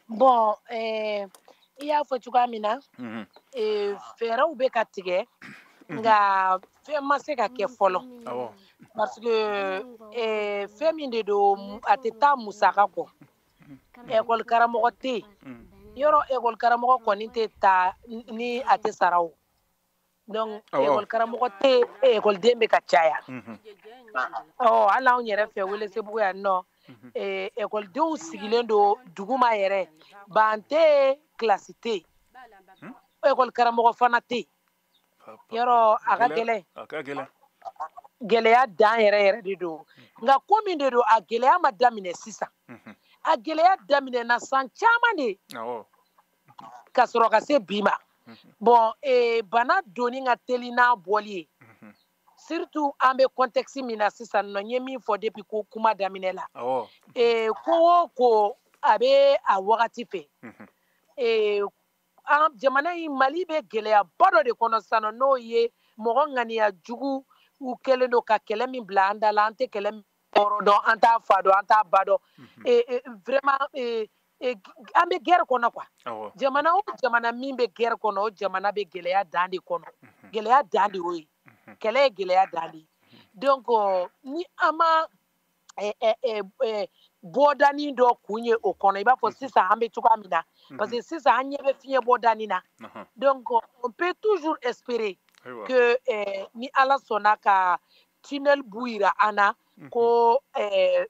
Bon, i y'a fɔ cogoya min na, fɛn Fɛɛrɛw bɛ ka tigɛ, nka fɛn ma se ka kɛ fɔlɔ. Parce que fɛn min de don, a tɛ taa musaka kɔ. École karamɔgɔ tɛ yen. Yɔrɔ école karamɔgɔ kɔni tɛ taa ni a tɛ sara o. Donc école karamɔgɔ tɛ yen, école den bɛ ka caya. Ɔ hali anw yɛrɛ fɛ Welesebugu yan nɔ, école denw sigilen don duguma yɛrɛ, ban tɛ yen, kilasi tɛ yen. École karamɔgɔ fana tɛ yen. Yɔrɔ a ka gɛlɛn. Gɛlɛya dan yɛrɛ yɛrɛ de don. Nka ko min de don, a gɛlɛya ma daminɛ sisan. A gɛlɛya daminɛna san caman de ka sɔrɔ ka se bi ma. Bon, bana donni ka teli n'a bɔli ye. Surtout an bɛ contexte min na sisan nɔ, n ye min fɔ depuis ko kuma daminɛ la. Ko o ko a bɛ a wagati fɛ. An jamana in, Mali bɛ gɛlɛyaba dɔ de kɔnɔ sisan nɔ, n'o ye mɔgɔ ŋaniya jugu u kɛlen don ka kɛlɛ min bila an da la, an tɛ kɛlɛ min kɔrɔ dɔn, an t'a fa dɔn, an t'a ba dɔn. Vraiment, an bɛ guerre kɔnɔ quoi. Jamana o jamana min bɛ guerre kɔnɔ, o jamana bɛ gɛlɛya dan de kɔnɔ. Gɛlɛya dan de y'o ye. Kɛlɛ ye gɛlɛya dan de ye. Donc ni an ma bɔdani dɔ kun ye o kɔnɔ, i b'a fɔ sisan an bɛ cogoya min na, parce que sisan an ɲɛ bɛ fiɲɛ bɔdani na. Donc on peut toujours espérer que ni Ala sɔnna ka tunnel bu yira an na, ko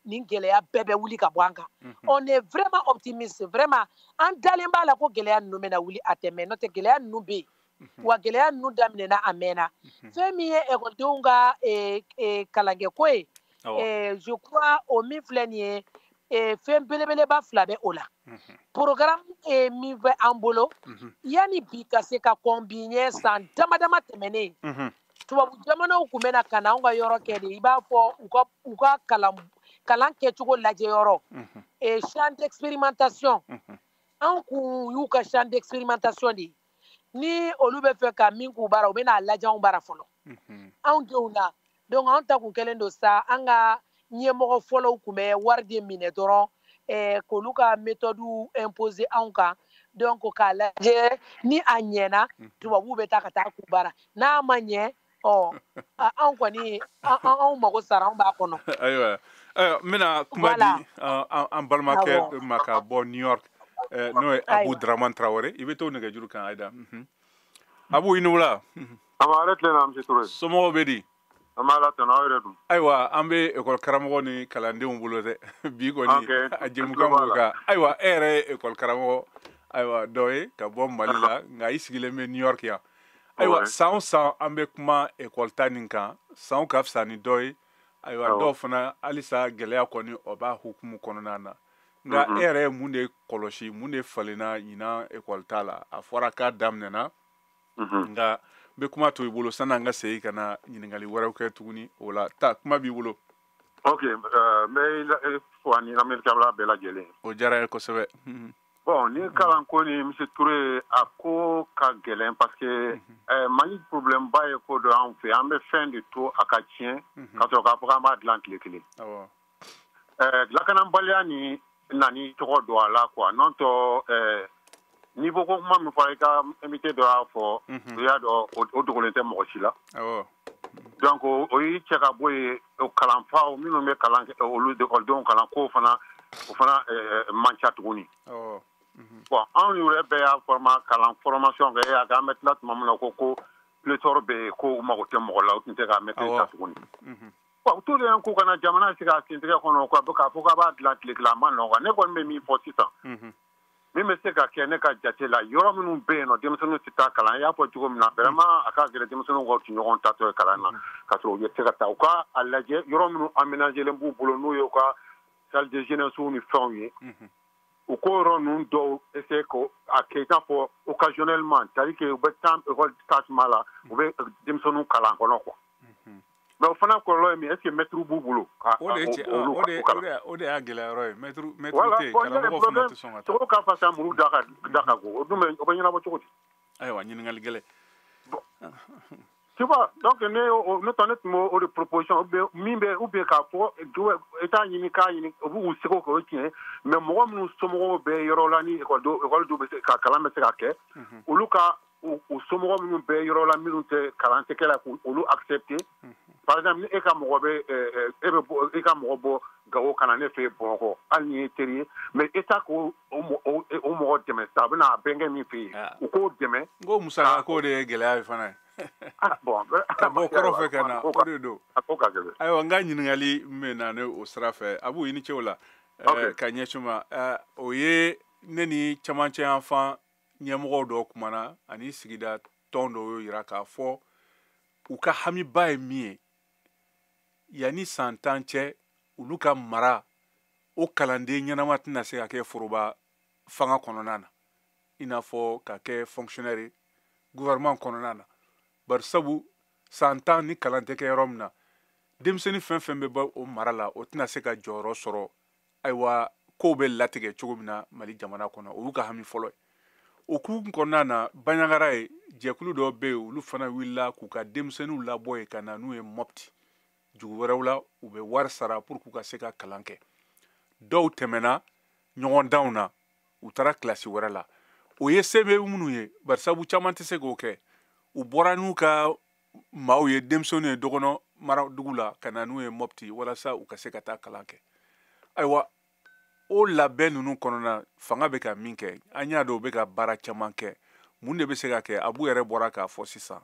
nin gɛlɛya bɛɛ bɛ wuli ka bɔ an kan. On est vraiment optimiste, vraiment an dalen b'a la ko gɛlɛya ninnu bɛna wuli a tɛ mɛn, n'o tɛ gɛlɛya ninnu bɛ yen. Wa gɛlɛya ninnu daminɛna a mɛnna. Fɛn min ye ekɔlidenw ka kalankɛko ye, je crois o min filɛ nin ye, fɛn belebeleba fila bɛ o la. Programme min bɛ an bolo, yanni bi ka se ka kɔn bi ɲɛ, san dama dama tɛmɛnen, tubabu jamanaw tun bɛ na ka na anw ka yɔrɔ kɛ de, i b'a fɔ u ka kalan kɛcogo lajɛ yɔrɔ, champ d'expérimentation. Anw kun y'u ka champ d'expérimentation de ye. Ni olu bɛ fɛ ka min k'u bara, u bɛ n'a lajɛ anw bara fɔlɔ, anw denw na. Donc anw ta kun kɛlen don sa, an ka ɲɛmɔgɔ fɔlɔw tun bɛ wari de minɛ dɔrɔn, k'olu ka méthode imposer anw kan. Donc k'a lajɛ ni a ɲɛna, tubabuw bɛ taa ka taa k'u bara, n'a ma ɲɛ, ɔ anw kɔni anw mago sara, anw b'a kɔnɔ. Ayiwa, n bɛna kuma di an balimakɛ ma ka bɔ New York, n'o ye Abu Dramane Traoré. I bɛ to nɛgɛjuru kan, Ayida. Abu, i ni wula. An b'a yɛrɛ tilen na, Monsieur Touré. Somɔgɔw bɛ di? An b'a la tanu, aw yɛrɛ dun? Ayiwa, an bɛ école karamɔgɔ ni kalandenw bolo dɛ bi kɔni, a jɛmukan b'o kan. Ayiwa, e yɛrɛ ye école karamɔgɔ ayiwa dɔ ye ka bɔ Mali la, nka i sigilen bɛ New York yan. Ayiwa, san o san an bɛ kuma école ta nin kan, sanw ka fisa ni dɔ ye. Ayiwa, dɔw fana halisa gɛlɛya kɔni o b'a hukumu kɔnɔna na. Nka e yɛrɛ ye mun de kɔlɔsi, mun de falenna ɲinan école ta la? A fɔra k'a daminɛna, nka n bɛ kuma to i bolo sanni an ka segin ka na ɲininkali wɛrɛw kɛ tuguni o la. Ta kuma b'i bolo. Ok, n bɛ fo ani lamɛnnikɛla bɛɛ lajɛlen. O diyara n ye kosɛbɛ. Bon, ni kalanko ni, Monsieur Touré, a ko ka gɛlɛn parce que Mali problème ba ye ko dɔ anw fɛ, an bɛ fɛn de to a ka tiɲɛ ka sɔrɔ k'a fɔ k'an b'a dilan tile kelen. Lakanabaliya ni nani tɔgɔ don a la quoi. N'o tɛ, niveau ko kuma min fɔra, i ka invité dɔ y'a fɔ, i y'a dɔn o dogolen tɛ mɔgɔ si la. Donc o y'i cɛ ka bɔ yen, kalanfaw minnu bɛ kalan kɛ, olu ekɔlidenw kalan k'o fana o fana man ca tuguni. Bon, anw yɛrɛ bɛɛ y'a kalan formation kɛ, e y'a kɛ, an bɛ tila tuma min na, ko pléthore bɛ yen, ko u mago tɛ mɔgɔ la, u tun tɛ ka maîtrise ta tuguni. Bon, tout d'un coup kana jamana sigi a sentigɛ kɔnɔ k'a fɔ k'a b'a dilan tile kelen, a ma nɔgɔn. Ne kɔni bɛ min fɔ sisan, min bɛ se ka kɛ ne ka jate la, yɔrɔ minnu bɛ yen nɔ, denmisɛnninw tɛ taa kalan, i y'a fɔ cogo min na, vraiment a ka gɛlɛn denmisɛnninw ka ɲɔgɔn tatɔ ye kalan na ka sɔrɔ u ye se ka taa. U ka a lajɛ yɔrɔ minnu aménagé b'u bolo, n'o ye u ka salle de jeunesse ni fɛnw ye, u k'o yɔrɔ ninnu dɔw essayer ko a kɛ i n'a fɔ occasionnellement, c'est à dire que u bɛ taa école taa tuma la, u bɛ denmisɛnninw kalan kɔnɔ quoi. Mais o fana kɔlɔlɔ ye min, est ce que maître b'u bolo? O de o de y'a gɛlɛya yɔrɔ ye, maître tɛ yen, karamɔgɔ fana tɛ sɔn ka taa. Sogo ka fasa muru da ka go, o dun bɛ o bɛ ɲɛnabɔ cogo di? Ayiwa, ɲininkali gɛlɛn. Tu vois, donc ne tun b'o de proposition min bɛ ou bien k'a fɔ État ɲini k'a ɲini, u b'u seko kɛ, o ye tiɲɛ, mais mɔgɔ minnu somɔgɔw bɛ yɔrɔ la ni école dɔw bɛ se ka kalan bɛ se ka kɛ, olu ka U somɔgɔ minnu bɛ yɔrɔ la minnu tɛ kalan tɛ kɛ la, k'olu accepter. Par exemple, ni e ka mɔgɔ bɛ e bɛ bɔ, i ka mɔgɔ bɔ Gawo ka na ne fɛ yen Bamakɔ, hali ni ye teri ye, mais État k'o o mɔgɔ dɛmɛ sisan, a bɛna a bɛnkɛ min fɛ yen, u k'o dɛmɛ. N ko musaka ko de ye gɛlɛya ye fana ye. Bon, ka bɔ kɔrɔ fɛ ka na, o de don. A ko ka gɛlɛn. Ayiwa, n ka ɲininkali min bɛ na ne o sira fɛ, Abu, i ni ce o la. Ka ɲɛsin ma, o ye ne ni camancɛ yanfan ɲɛmɔgɔw dɔw kumana ani sigida tɔn dɔw y'o yira k'a fɔ u ka hamiba ye min ye, yanni san 10 cɛ, olu ka mara o kalanden ɲɛnama tɛna se ka kɛ foroba fanga kɔnɔna na, i n'a fɔ ka kɛ fonctionnaire ye gouvernement kɔnɔna na. Bari sabu san 10 ni kalan tɛ kɛ yɔrɔ min na, denmisɛnnin fɛn fɛn bɛ bɔ o mara la, o tɛna se ka jɔyɔrɔ sɔrɔ. Ayiwa, kow bɛ latigɛ cogo min na Mali jamana kɔnɔ, o y'u ka hami fɔlɔ ye. O kun kɔnɔna na, Bandiagara ye jɛkulu dɔw bɛ yen, olu fana wulila k'u ka denmisɛnninw labɔ yen ka na n'u ye Mopti, dugu wɛrɛw la, u bɛ wari sara pour k'u ka se ka kalan kɛ. Dɔw tɛmɛna ɲɔgɔndanw na, u taara kilasi wɛrɛ la. O ye se bɛ minnu ye, barisabu caman tɛ se k'o kɛ. U bɔra n'u ka maaw ye, denmisɛnninw ye dɔgɔnɔ mara dugu la, ka na n'u ye Mopti walasa u ka se ka taa kalan kɛ. Ayiwa, o labɛn ninnu kɔnɔna, fanga bɛ ka min kɛ, an y'a dɔn u bɛ ka baara caman kɛ. Mun de bɛ se ka kɛ? Abu yɛrɛ bɔra k'a fɔ sisan,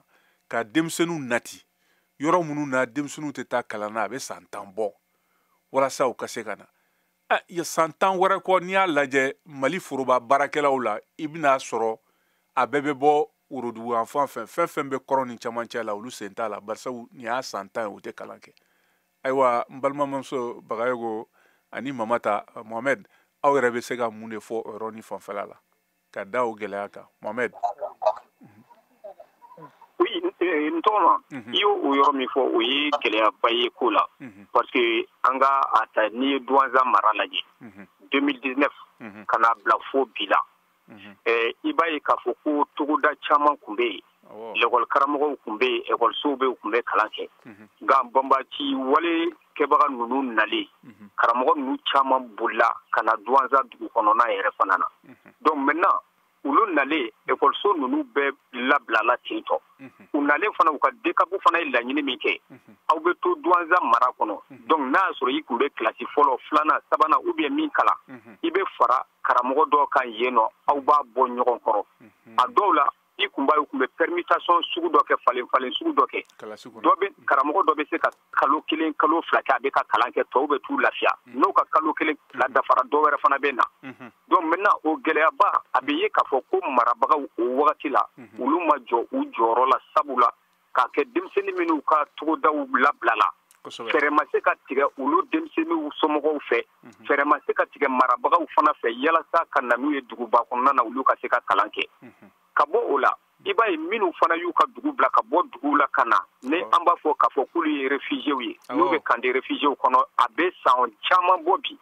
ka denmisɛnninw nati yɔrɔ minnu na denmisɛnninw tɛ taa kalan na, a bɛ san 10 bɔ, walasa u ka se ka na. San 10 wɛrɛ kɔ, n'i y'a lajɛ Mali foroba baarakɛlaw la, i bɛna sɔrɔ a bɛɛ bɛ bɔ worodugu yanfan fɛ, fɛn fɛn bɛ kɔrɔn ni camancɛ la, olu sen t'a la, barisabu nin y'a san 10 ye, u tɛ kalan kɛ. Ayiwa, n balimamuso Bagayogo ani Mamata Mohamed, aw yɛrɛ bɛ se ka mun de fɔ o yɔrɔnin fanfɛla la ka da o gɛlɛya kan, Mohamed? Oui, n tɔgɔma, i y'o o yɔrɔ min fɔ, o ye gɛlɛyaba ye ko la, parce que an ka a ta, n'i ye Douentza mara lajɛ 2019 ka n'a bila fo bi la, i b'a ye k'a fɔ ko togoda caman tun bɛ yen, lekɔli karamɔgɔw tun bɛ yen, ekɔlisow bɛ yen, u tun bɛ kalan kɛ. Nka banbaci wale kɛbaga ninnu nalen, karamɔgɔ ninnu caman bolila ka na Douentza dugu kɔnɔna yɛrɛ fana na. Donc maintenant, olu nalen, ekɔliso ninnu bɛɛ labilala ten tɔ. U nalen fana, u ka DCAP fana ye laɲini min kɛ, aw bɛ to Douentza mara kɔnɔ. Donc n'a y'a sɔrɔ i tun bɛ kilasi fɔlɔ, filanan, sabanan ou bien min kalan, i bɛ fara karamɔgɔ dɔw kan yen nɔ, aw b'a bɔ ɲɔgɔn kɔrɔ. A dɔw la, i kun b'a ye, u tun bɛ permutation sugu dɔ kɛ, falen falen sugu dɔ kɛ. Dɔ bɛ karamɔgɔ dɔ bɛ se ka kalo 1, kalo 2 kɛ, a bɛ ka kalan kɛ, tɔw bɛ t'u lafiya. N'o ka kalo 1 fila dafara, dɔ wɛrɛ fana bɛ na. Donc maintenant, o gɛlɛyaba a bɛ ye k'a fɔ ko marabagaw o wagati la, olu ma jɔ u jɔyɔrɔ la, sabula k'a kɛ denmisɛnnin minnu ka togodaw labilala, fɛɛrɛ ma se ka tigɛ olu denmisɛnninw somɔgɔw fɛ, fɛɛrɛ ma se ka tigɛ marabagaw fana fɛ, yalasa ka na n'u ye duguba kɔnɔna na, olu ka se ka kalan kɛ. Ka bɔ o la, i b'a ye minnu fana y'u ka dugu bila ka bɔ dugu la ka na, ni an b'a fɔ k'a fɔ k'olu ye réfugiés ye, n'u bɛ camp de réfugiés kɔnɔ, a bɛ san caman bɔ bi.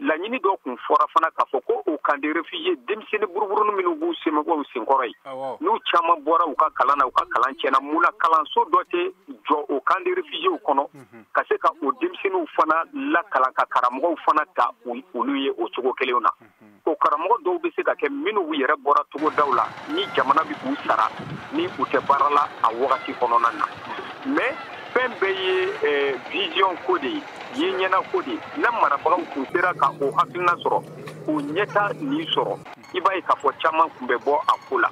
Laɲini dɔ tun fɔra fana k'a fɔ ko o camp de réfugiés denmisɛnnin buruburunin minnu b'u semɔgɔw senkɔrɔ yen, n'u caman bɔra u ka kalan na, u ka kalan tiɲɛna, mun na kalanso dɔ tɛ jɔ o camp de réfugiés kɔnɔ ka se ka o denmisɛnninw fana lakalan, ka karamɔgɔw fana ta olu ye o cogo kelen na? O karamɔgɔ dɔw bɛ se ka kɛ minnu yɛrɛ bɔra togodaw la, ni jamana bɛ k'u sara, ni u tɛ baara la a wagati kɔnɔna na. Mais fɛn bɛɛ ye vision ko de ye, ye ɲɛna ko de ye. N'a marabagaw tun sera ka o hakilina sɔrɔ, k'o ɲɛta nin sɔrɔ, i b'a ye k'a fɔ caman tun bɛ bɔ a ko la.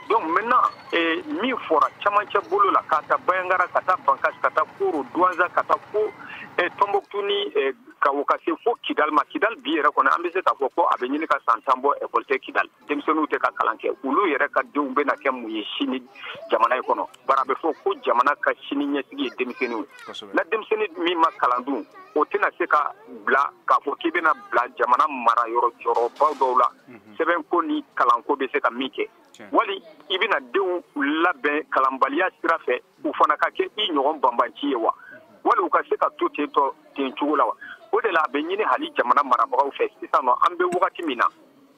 Donc maintenant, min fɔra camancɛ bolo la, ka taa Bandiagara, ka taa Bankass, ka taa Koro, Douentza, ka taa fo Tombouctou ni Gawo, ka se fo Kidal ma. Kidal bi yɛrɛ kɔnɔ, an bɛ se k'a fɔ ko a bɛ ɲini ka san 10 bɔ, ekɔli tɛ Kidal, denmisɛnninw tɛ ka kalan kɛ. Olu yɛrɛ ka denw bɛna kɛ mun ye sini jamana in kɔnɔ? Bari a bɛ fɔ ko jamana ka sini ɲɛsigi ye denmisɛnninw ye. Na denmisɛnnin min ma kalan dun, o tɛna se ka bila k'a fɔ k'i bɛna bila jamana mara yɔrɔ jɔyɔrɔbaw dɔw la, sɛbɛnko ni kalanko bɛ se ka min kɛ. Wali i bɛna denw labɛn kalanbaliya sira fɛ, u fana ka kɛ i ɲɔgɔn banbanci ye wa? Wali u ka se ka to ten tɔ ten cogo la wa? O de la, a bɛ ɲini hali jamana marabagaw fɛ sisan nɔ, an bɛ wagati min na,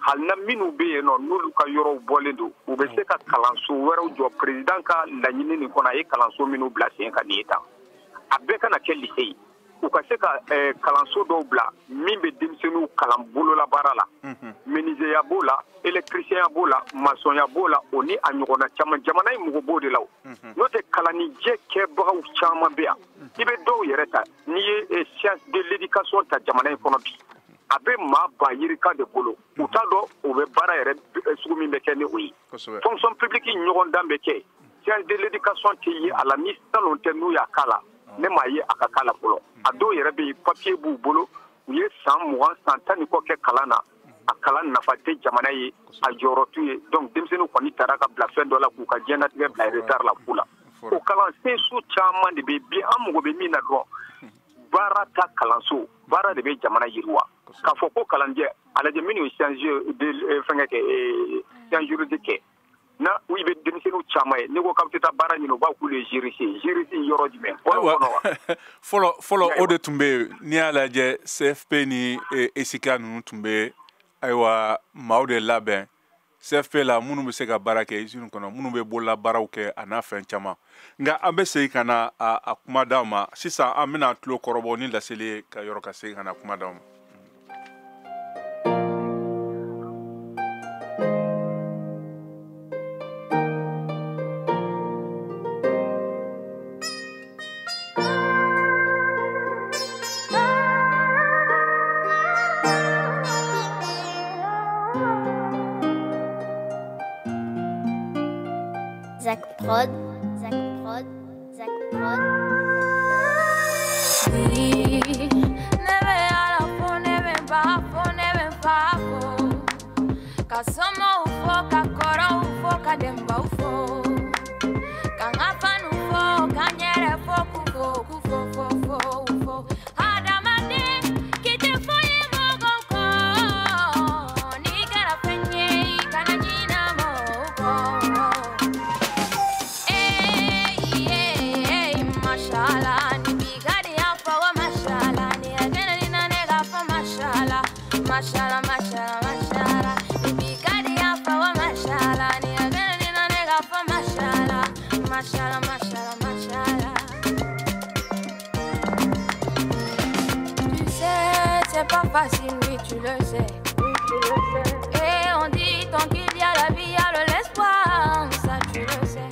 hali na minnu bɛ yen nɔ, n'olu ka yɔrɔw bɔlen don, u bɛ se ka kalanso wɛrɛw jɔ. Président ka laɲini nin kɔnɔ, a ye kalanso minnu bila sen kan nin ye tan, a bɛɛ kana kɛ lycée ye. U ka se ka kalanso dɔw bila min bɛ denmisɛnninw kalan bololabaara la, menuisier b'o la, électricien b'o la, maçon b'o la, o ni a ɲɔgɔnna caman. Jamana in mɔgɔ b'o de la. N'o tɛ, kalanijɛ kɛbagaw caman bɛ yan. I bɛ dɔw yɛrɛ ta, n'i ye science de l'éducation ta jamana in kɔnɔ bi, a bɛ maa ba yirika de bolo. U t'a dɔn u bɛ baara yɛrɛ sugu min bɛ kɛ ni o ye. Fonction publique ɲɔgɔn dan bɛ kɛ, science de l'éducation tɛ ye a la. Ni salon tɛ, n'u y'a k'a la, ne m'a ye a ka k'a la fɔlɔ. A dɔw yɛrɛ bɛ yen, papier b'u bolo, u ye san 20, san 10 ni kɔ kɛ kalan na, a kalan nafa tɛ jamana ye, a jɔyɔrɔ t'u ye. Donc denmisɛnninw kɔni taara ka bila fɛn dɔ la k'u ka diɲɛlatigɛ bila retard la fu la. O kalansen su caman de bɛ bi. An mago bɛ min na dɔrɔn, baara ta kalanso, baara de bɛ jamana yiriwa. K'a fɔ ko kalanjɛ, a lajɛ minnu ye science de fɛnkɛ kɛ, science juridique kɛ na, i bɛ denmisɛnninw caman ye, n'i ko k'aw tɛ taa baara ɲini, u b'a k'olu ye juriste. Juriste yɔrɔ jumɛn? Fɔlɔ kɔnɔ wa? Fɔlɔ fɔlɔ, o de tun bɛ yen. N'i y'a lajɛ, CFP ni ESICA ninnu tun bɛ, ayiwa, maaw de labɛn CFP la, minnu bɛ se ka baara kɛ usine kɔnɔ, minnu bɛ bololabaaraw kɛ, a n'a fɛn caman. Nka an bɛ segin ka na a kuma d'aw ma sisan. An bɛna tulo kɔrɔbɔ ni laseli ye ka yɔrɔ ka segin ka na kuma d'aw ma. Zach Prod, Zach Prod, Zach Prod. Ne bɛ ala fo, ne bɛ ba fo, ne bɛ fa fo, ka somɔgɔw fo, ka kɔrɔw fo, ka denbaw fo, ka n ka fanu fo, ka n yɛrɛ fo, k'u fo, k'u fo, fo, fo, fo. Hadamaden k'i tɛ foyi mɔgɔw kɔ, n'i kɛra fɛn ye, i kana ɲinɛ mɔgɔw kɔ. Mashallah, ni bi ka di yan fɔ ko mashallah, ni a kɛnɛ ni na ne ka fɔ mashallah, mashallah, mashallah, mashallah, ni bi ka di yan fɔ ko mashallah, ni a kɛnɛ ni na ne ka fɔ mashallah, mashallah, mashallah, mashallah. Tu sais, c'est pas facile, oui tu le sais, oui tu le sais. Et on dit tant qu'il y a la vie, il y a de l'espoir, ça tu le sais.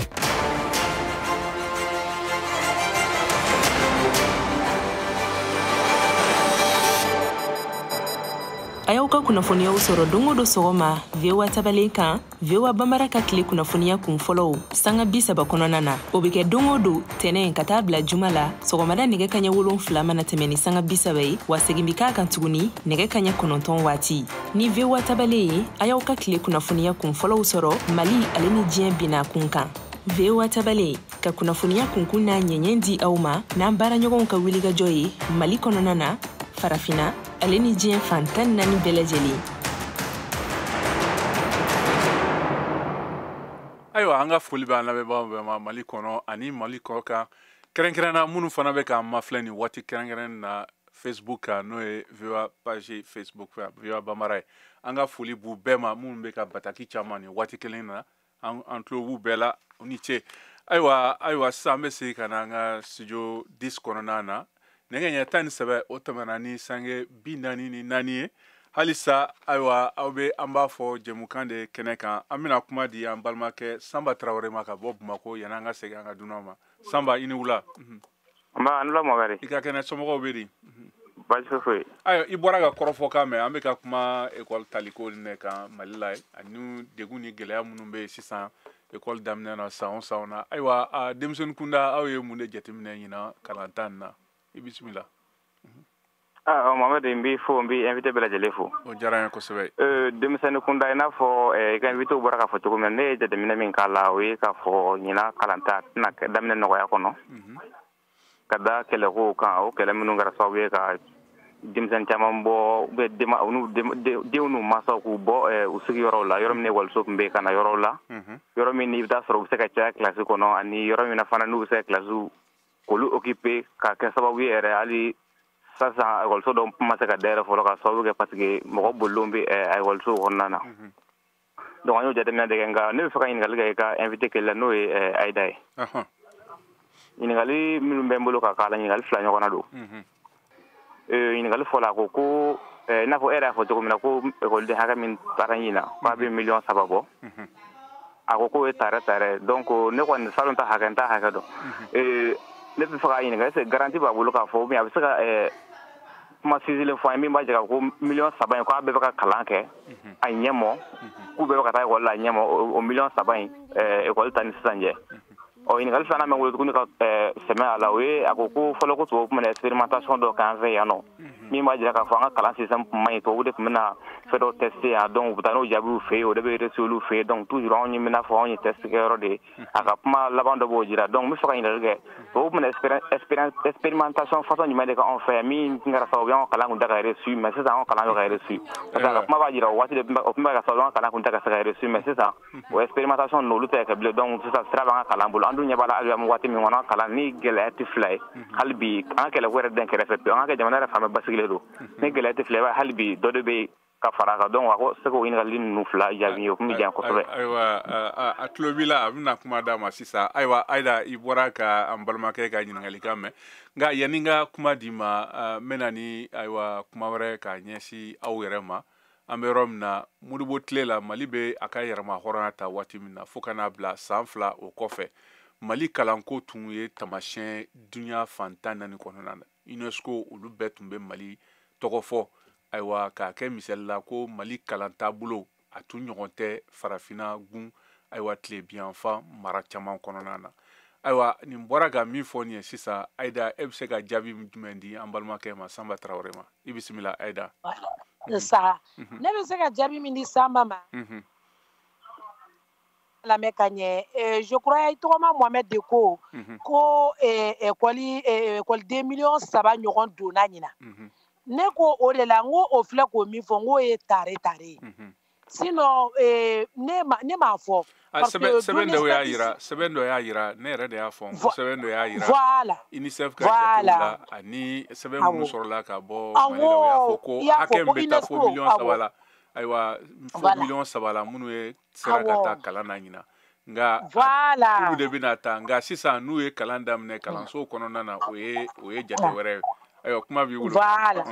A y'aw ka kunnafoniyaw sɔrɔ don o don sɔgɔma VOA tabalen kan, VOA Bambara ka tile kunnafoniya kun fɔlɔw sanga 30 kɔnɔna na. O bɛ kɛ don o don tɛnɛ ka taa bila juma la, sɔgɔmada nɛgɛ kaɲɛ 7 mana tɛmɛ ni sanga 30 ye, wa segin bɛ k'a kan tuguni nɛgɛ kaɲɛ 9 waati. Ni VOA tabalen ye, a y'aw ka tile kunnafoniya kun fɔlɔw sɔrɔ Mali ale ni diɲɛ binna kun kan. VOA tabalen ka kunnafoniya kunkun n'a ɲɛɲɛ di aw ma n'an baaraɲɔgɔnw ka wulikajɔ ye Mali kɔnɔna na, Farafina ale ni diɲɛ fan 14 bɛɛ lajɛlen. Ayiwa, an ka foli bɛ an lamɛnbagaw bɛɛ ma Mali kɔnɔ ani Mali kɔ kan, kɛrɛnkɛrɛnna minnu fana bɛ k'an mafilɛ nin waati kɛrɛnkɛrɛn na Facebook kan, n'o ye VOA page Facebook VOA Bambara ye. An ka foli b'u bɛɛ ma, minnu bɛ ka bataki caman nin waati kelen na, an tulo b'u bɛɛ la, u ni ce. Ayiwa, sisan an bɛ segin ka na an ka studio 10 kɔnɔna na. Nɛgɛ ɲɛ 17 o tɛmɛna ni sange 44 ye halisa. Ayiwa, aw bɛ an b'a fɔ jɛmukan de kɛnɛ kan. An bɛna kuma di an balimakɛ Sanba Tarawele ma ka bɔ Bamakɔ, yanni an ka segin an ka dunan ma. Sanba, i ni wula. Nba, an wula Mɔgari. I ka kɛnɛ, somɔgɔw bɛ di? Baasi foyi. Ayiwa, i bɔra ka kɔrɔfɔ kan mɛn. An bɛ ka kuma ekɔli taliko ne kan Mali la, ani degun ni gɛlɛya minnu bɛ yen sisan ekɔli daminɛ na san o san na. Ayiwa, denmisɛnnin kunda, aw ye mun de jateminɛ ɲinan kalanta nin na? I bisimila. Ah, Mohamed, n b'i fo, n b'i invité bɛɛ lajɛlen fo. O diyara n ye kosɛbɛ. Denmisɛnnin kunda, i n'a fɔ i ka invité bɔra k'a fɔ cogo min na, ne ye jateminɛ min k'a la, o ye k'a fɔ ɲinan kalanta tɛna daminɛ nɔgɔya kɔnɔ, ka da kɛlɛkow kan. O kɛlɛ minnu kɛra sababu ye ka denmisɛnnin caman bɔ, u bɛ denw n'u mansaw k'u bɔ u sigiyɔrɔw la, yɔrɔ min ekɔliso tun bɛ yen, ka na yɔrɔw la, yɔrɔ min i bɛ taa sɔrɔ u bɛ se ka caya kilasi kɔnɔ, ani yɔrɔ min na fana n'u bɛ se ka kilasiw k'olu occuper, ka kɛ sababu ye yɛrɛ hali sisan ekɔliso dɔw ma se ka dayɛlɛ fɔlɔ, ka sababu kɛ parce que mɔgɔ bolilenw bɛ ekɔliso kɔnɔna na. Donc an y'o jateminɛ de kɛ. Nka ne bɛ fɛ ka ɲininkali kɛ i ka invité kelen la, n'o ye Ayida ye. Ɲininkali minnu bɛ n bolo ka k'a la, ɲininkali fila ɲɔgɔnna don. Ɲininkali fɔlɔ, a ko ko i n'a fɔ e yɛrɛ y'a fɔ cogo min na ko ekɔliden hakɛ min taara ɲin na k'a bɛ 3 miliyɔn bɔ. A ko k'o ye tare tare, donc ne kɔni salon ta hakɛ n t'a hakɛ dɔn. Ne bɛ fɛ k'a ɲininka, est ce que garantie b'a bolo k'a fɔ ou bien a bɛ se ka kuma sinsinlen fɔ an ye min b'a jira ko 3 miliyɔn in k'a bɛɛ bɛ ka kalan kɛ a ɲɛ mɔ, k'u bɛɛ bɛ ka taa ekɔli la a ɲɛ mɔ, o 3 miliyɔn in ekɔli ta ni sisan cɛ? Ɔ, ɲininkali filanan bɛ n bolo tuguni ka sɛmɛ a la, o ye a ko ko fɔlɔ ko tubabu tun bɛna expérimentation dɔ k'an fɛ yan nɔ min b'a jira k'a fɔ an ka kalan système tun man ɲi, tubabu de tun bɛna fɛn dɔw tester yan, donc u bɛ taa n'o jaabiw fɛ yen, o de bɛ reçu olu fɛ yen, donc toujours anw ye bɛna fɔ anw ye test kɛyɔrɔ de ye. A ka kuma laban dɔ b'o jira. Donc n bɛ fɛ ka ɲininkali kɛ, tubabu tun bɛna expérimentation façon jumɛn de kɛ anw fɛ yan min tun kɛra sababu ye anw ka kalan tun tɛ ka reçu, mais sisan anw kalan bɛ ka reçu? Parce que a ka kuma b'a jira o waati de o tun bɛ ka sababu an ka kalan tun tɛ ka se ka reçu, mais sisan o expérimentation ninnu olu tɛ kɛ bilen, donc sisan sira b'an ka kalan bolo. An dun ɲɛ b'a la hali bi an bɛ waati min kɔnɔ, kalan ni gɛlɛya tɛ fila ye hali bi, an ka kɛlɛko yɛrɛ den kɛrɛfɛ pewu, an ka kɛ jamana yɛrɛ fan bɛɛ basigilen don, ni gɛlɛya tɛ fila ye, hali bi dɔ de bɛ yen ka fara a kan. Donc a ko se k'o ɲininkali ninnu fila jaabi, o tun bɛ diya kosɛbɛ. Ayiwa, a tulo b'i la, a bɛna kuma d'a ma sisan. Ayiwa Ayida, i bɔra ka an balimakɛ ka ɲininkali kan mɛn, nka yanni n ka kuma d'i ma, n bɛna ni ayiwa kuma wɛrɛ k'a ɲɛsin aw yɛrɛ ma. An bɛ yɔrɔ min na, Modibo tile la, Mali bɛ a ka yɛrɛma hɔrɔnya ta waati min na fo ka n'a bila san 2 o kɔfɛ, Mali kalanko tun ye tamasiyɛn dunya fan 14 kɔnɔna na. UNESCO olu bɛɛ tun bɛ Mali tɔgɔ fɔ, ayiwa k'a kɛ misali la ko Mali kalan taabolo a tun ɲɔgɔn tɛ farafinna gun, ayiwa tilebiyanfan mara caman kɔnɔna na. Ayiwa, nin bɔra ka min fɔ nin ye sisan, Ayida, e bɛ se ka jaabi jumɛn di an balimakɛ ma, Sanba Tarawele ma? I bisimila Ayida. Sa, ne bɛ se ka jaabi min di Sanba ma, lamɛn ka ɲɛ, je crois i tɔgɔma Mohamed de ko ko ekɔli ekɔliden 3 miliyɔn ɲɔgɔn donna ɲina. Ne ko o de la, n ko o filɛ k'o min fɔ, n k'o ye tare tare ye, sinon ne m'a fɔ. Sɛbɛn dɔ y'a yira, sɛbɛn dɔ y'a yira, ne yɛrɛ de y'a fɔ ko sɛbɛn dɔ y'a yira. UNICEF ka jatew la ani sɛbɛn minnu sɔrɔla ka bɔ Mali la, o y'a fɔ ko hakɛ min bɛ taa fo 3 miliyɔn la, ayiwa fo 3 miliyɔn la minnu ye sera ka taa kalan na ɲina, nka olu de bɛna taa. Nka sisan n'u ye kalan daminɛ kalanso kɔnɔna na, o ye jate wɛrɛ ye. Ayiwa, kuma b'i bolo. Voilà,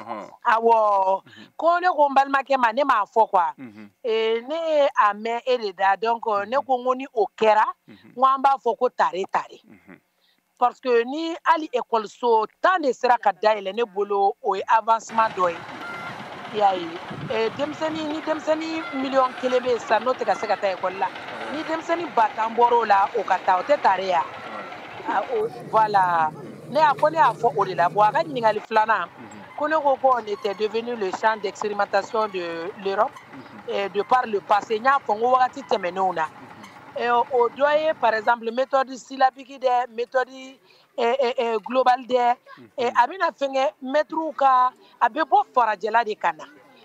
awɔ, ko ne ko n balimakɛ ma, ne m'a fɔ quoi, ne ye a mɛn e de da. Donc ne ko n ko ni o kɛra, n ko an b'a fɔ ko tare tare, parce que ni hali ekɔliso 10 de sera ka dayɛlɛ, ne bolo o ye avancement dɔ ye. I y'a ye, denmisɛnnin, ni denmisɛnnin 1 miliyɔn bɛ yen sisan n'o tɛ ka se ka taa ekɔli la, ni denmisɛnnin 10 000 bɔr'o la, o ka taa, o tɛ tare ya? Voilà, ne y'a ko ne y'a fɔ o de la. Bon, a ka ɲininkali filanan, ko ne ko ko on était devenu le champ d'expérimentation de l'Europe de par le passé. N y'a fɔ n ko wagati tɛmɛnenw na, o dɔ ye par exemple méthode syllabique dɛ, méthode globale dɛ, a bɛna fɛnkɛ mɛtiriw ka, a bɛ bɔ farajɛla de ka na.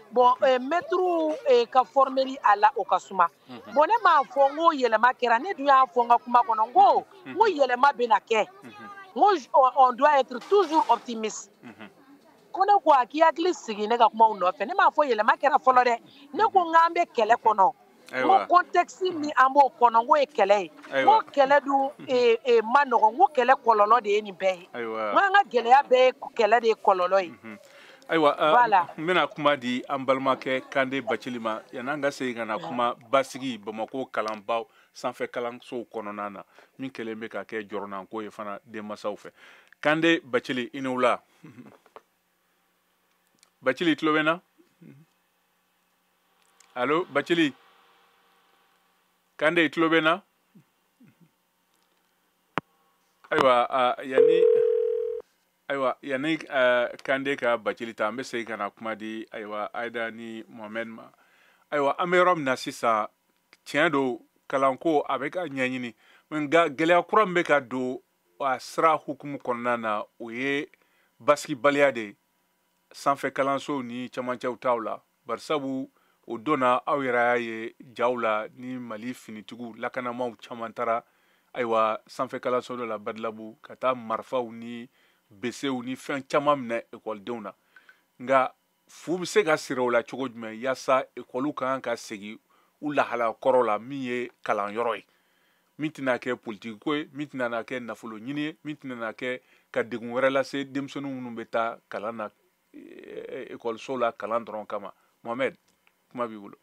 Bon, mɛtiriw ka formeli a la, o ka suma. Bon, ne m'a fɔ n ko yɛlɛma kɛra. Ne dun y'a fɔ n ka kuma kɔnɔ, n ko yɛlɛma bɛna kɛ, n ko on doit être toujours optimiste. Ko ne ko a k'i hakili sigi ne ka kumaw nɔfɛ, ne m'a fɔ yɛlɛma kɛra fɔlɔ dɛ. Ne ko n k'an bɛ kɛlɛ kɔnɔ, n ko contexte min an b'o kɔnɔ, n k'o ye kɛlɛ ye, n ko kɛlɛ dun ma nɔgɔn, n ko kɛlɛ kɔlɔlɔ de ye nin bɛɛ ye, n ko an ka gɛlɛya bɛɛ ye kɛlɛ de ye kɔlɔlɔ ye. Ayiwa, n bɛna kuma di an balimakɛ Kande Bacili ma yan'an ka segin ka na kuma basigi Bamakɔ kalanbaw sanfɛ kalansow kɔnɔna na, min kɛlen bɛ ka kɛ jɔrɔnanko ye fana denmansaw fɛ. Kande Bacili, i ni wula. Bacili, tulo bɛ n na? Allo Bacili Kande, i tulo bɛ n na? Ayiwa, yanni Kande ka Bacili ta, an bɛ segin ka na kuma di ayiwa Ayida ni Mohamɛd ma. Ayiwa, an bɛ yɔrɔ min na sisan, tiɲɛ don, kalanko a bɛ ka ɲɛɲini, nka gɛlɛya kura min bɛ ka don a sira hukumu kɔnɔna na, o ye basigibaliya de ye sanfɛ kalansow ni camancɛw taw la. Barisabu o donna aw yɛrɛ y'a ye jaw la ni Mali finitigiw lakanamaw caman taara ayiwa sanfɛ kalanso dɔ la Badilabu ka taa marifaw ni besew ni fɛn caman minɛ ekɔlidenw na. Nka fu bɛ se ka siri o la cogo jumɛn yaasa ekɔliw ka kan ka segin u lahala kɔrɔ la, min ye kalanyɔrɔ ye, min tɛna kɛ politiki ko ye, min tɛna kɛ nafolo ɲini ye, min tɛna kɛ ka degun wɛrɛ lase denmisɛnnin minnu bɛ taa kalan na ekɔliso la kalan dɔrɔn kama. Mohamed, kuma b'i bolo.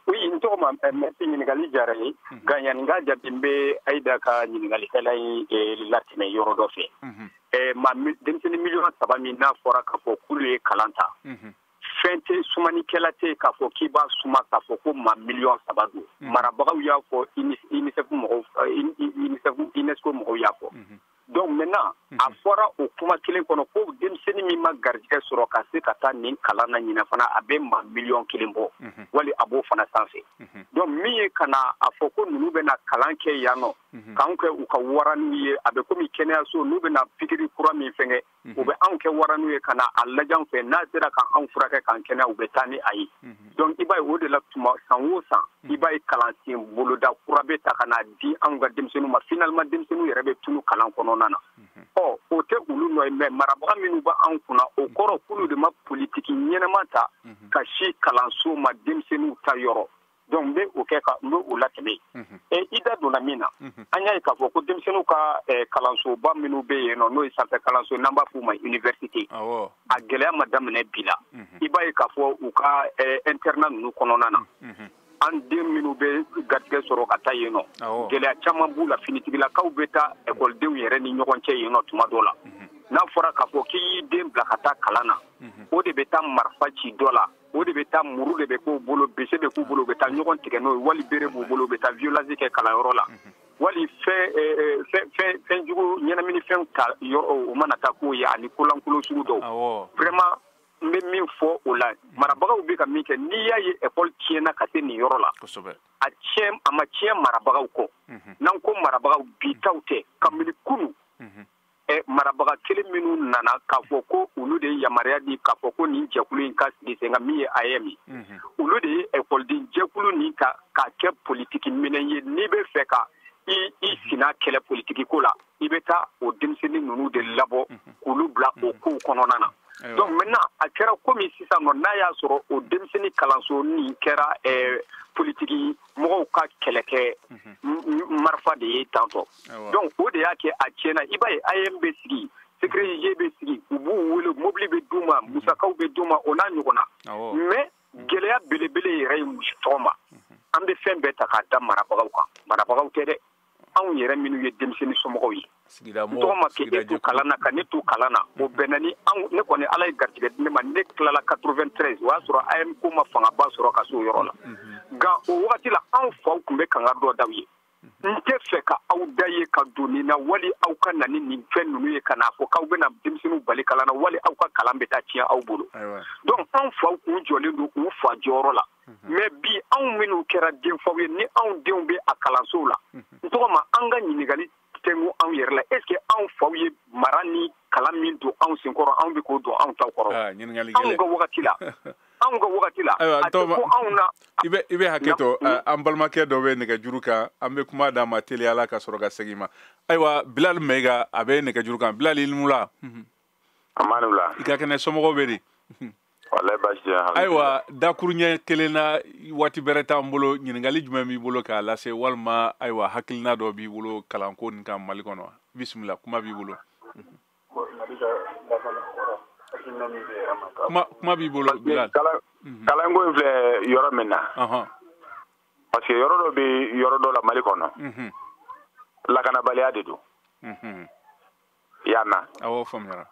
Oui, n tɔgɔ ma, merci, ɲininkali diyara n ye. Nka yanni n k'a jaabi, n bɛ Ayida ka ɲininkalikɛla in latɛmɛ yɔrɔ dɔ fɛ. Maa denmisɛnnin 3 miliyɔn min n'a fɔra k'a fɔ k'olu ye kalan ta, fɛn tɛ, sumanikɛla tɛ k'a fɔ k'i b'a suma k'a fɔ ko maa 3 miliyɔn don. Marabagaw y'a fɔ, UNICEF mɔgɔw, UNICEF, UNESCO mɔgɔw y'a fɔ. Donc maintenant, a fɔra o kuma kelen kɔnɔ ko denmisɛnnin min ma garijɛgɛ sɔrɔ ka se ka taa nin kalan na ɲinɛ fana, a bɛ maa 1 miliyɔn bɔ, wali a b'o fana sanfɛ. Donc min ye ka na a fɔ ko ninnu bɛna kalan kɛ yan nɔ k'anw kɛ u ka waraniw ye, a bɛ komi kɛnɛyaso, n'u bɛna pikiri kura min fɛngɛ, u bɛ anw kɛ waraniw ye ka na a lajɛ anw fɛ. N'a sera ka anw furakɛ k'an kɛnɛya, u bɛ taa ni a ye. Donc i b'a ye, o de la tuma san o san, i b'a ye kalansen boloda kura bɛ ta ka na di anw ka denmisɛnninw ma. Finalement, denmisɛnninw yɛrɛ bɛ tunu kalan kɔnɔna na. Ɔ, o tɛ olu nɔ ye, mais marabaga minnu bɛ anw kunna, o kɔrɔ k'olu de ma politiki ɲɛnama ta ka si kalanso ma denmisɛnninw ta yɔrɔ. Donc n bɛ o kɛ ka n bɛ o latɛmɛ. I da donna min na, an y'a ye k'a fɔ ko denmisɛnninw ka kalansoba minnu bɛ yen nɔ, n'o ye sanfɛ kalanso, n'an b'a f'u ma université, a gɛlɛya ma daminɛ bi la. I b'a ye k'a fɔ u ka internat ninnu kɔnɔna na, an den minnu bɛ garijɛgɛ sɔrɔ ka taa yen nɔ, gɛlɛya caman b'u la. Finitigilakaw bɛ taa ekɔlidenw yɛrɛ ni ɲɔgɔn cɛ yen nɔ tuma dɔ la. N'a fɔra k'a fɔ k'i y'i den bila ka taa kalan na, o de bɛ taa marifa ci dɔ la, o de bɛ taa muru de bɛ k'u bolo, bese bɛ k'u bolo, u bɛ taa ɲɔgɔn tigɛ n'o ye, wali bere b'u bolo, u bɛ taa violence kɛ kalanyɔrɔ la, wali fɛn fɛn fɛn jugu, ɲɛnaminifɛnw ta yɔrɔ, o mana taa k'o ye, ani kolankolon sugu dɔw. Vraiment, n bɛ min fɔ o la, marabagaw bɛ ka min kɛ, n'i y'a ye ekɔli tiɲɛna ka se nin yɔrɔ la, a tiɲɛ, a ma tiɲɛ marabagaw kɔ. N'an ko marabagaw, bi taw tɛ, kabini kunu marabaga kelen minnu nana k'a fɔ ko olu de ye yamaruya di k'a fɔ ko nin jɛkulu in ka sigi sen kan, min ye AEEM ye, olu de ye ekɔliden jɛkulu nin ta k'a kɛ politiki minɛn ye. N'i bɛ fɛ ka i sina kɛlɛ politiki ko la, i bɛ taa o denmisɛnnin ninnu de labɔ k'olu bila o kow kɔnɔna na. Donc maintenant, a kɛra komi sisan nɔ, n'a y'a sɔrɔ o denmisɛnnin kalanso nin kɛra politiki mɔgɔw ka kɛlɛkɛ marifa de ye tantɔ. Donc o de y'a kɛ a tiɲɛna. I b'a ye, AEEM bɛ sigi, CRG bɛ sigi, u b'u wele, mobili bɛ d'u ma, musakaw bɛ d'u ma, o n'a ɲɔgɔnna. Mais gɛlɛya belebele yɛrɛ ye muso tɔgɔ ma, an bɛ fɛn bɛɛ ta k'a da marabagaw kan. Marabagaw tɛ dɛ, anw yɛrɛ minnu ye denmisɛnnin somɔgɔw ye. N tɔgɔ ma k'e to kalan na, ka ne to kalan na, o bɛnna ni anw. Ne kɔni, Ala ye garijɛgɛ di ne ma, ne tilala 93, o y'a sɔrɔ AEEM ko ma fangaba sɔrɔ ka se o yɔrɔ la. Nka o wagati la, anw faw tun bɛ kangari dɔ d'aw ye: n tɛ fɛ ka aw da ye ka don nin na, wali aw ka na ni nin fɛn ninnu ye ka n'a fɔ k'aw bɛna denmisɛnninw bali kalan na, wali aw ka kalan bɛ taa tiɲɛ aw bolo. Donc anw faw kun jɔlen don u fa jɔyɔrɔ la. Mais bi, anw minnu kɛra denfaw ye, ni anw denw bɛ a kalansow la, n tɔgɔ ma, an ka ɲininkali tɛnku anw yɛrɛ la: est ce que anw faw ye mara ni kalan min don anw senkɔrɔ, anw bɛ k'o don anw taw kɔrɔ? Anw ka wagati la, anw ka wagati la, a tɛ ko anw na. I bɛ hakɛ to, an balimakɛ dɔ bɛ nɛgɛjuru kan, an bɛ kuma d'a ma teliya la ka sɔrɔ ka segin ma. Ayiwa, Bilal Mɛyiga, a bɛ nɛgɛjuru kan. Bilal, i ni wula. Amadu. I ka kɛnɛ, somɔgɔw bɛ di? Walayi, baasi tɛ. Ayiwa, dakuruɲɛ kelen na, waati bɛrɛ t'an bolo. Ɲininkali jumɛn b'i bolo k'a lase, walima ayiwa, hakilina dɔ b'i bolo kalanko nin kan Mali kɔnɔ? Bisimila, kuma b'i bolo. Kuma b'i bolo, Bilal. Kalanko in filɛ yɔrɔ min na, parce que yɔrɔ dɔ bɛ yɔrɔ dɔ la Mali kɔnɔ, lakanabaliya de don. I y'a mɛn? Awɔ, faamuyara.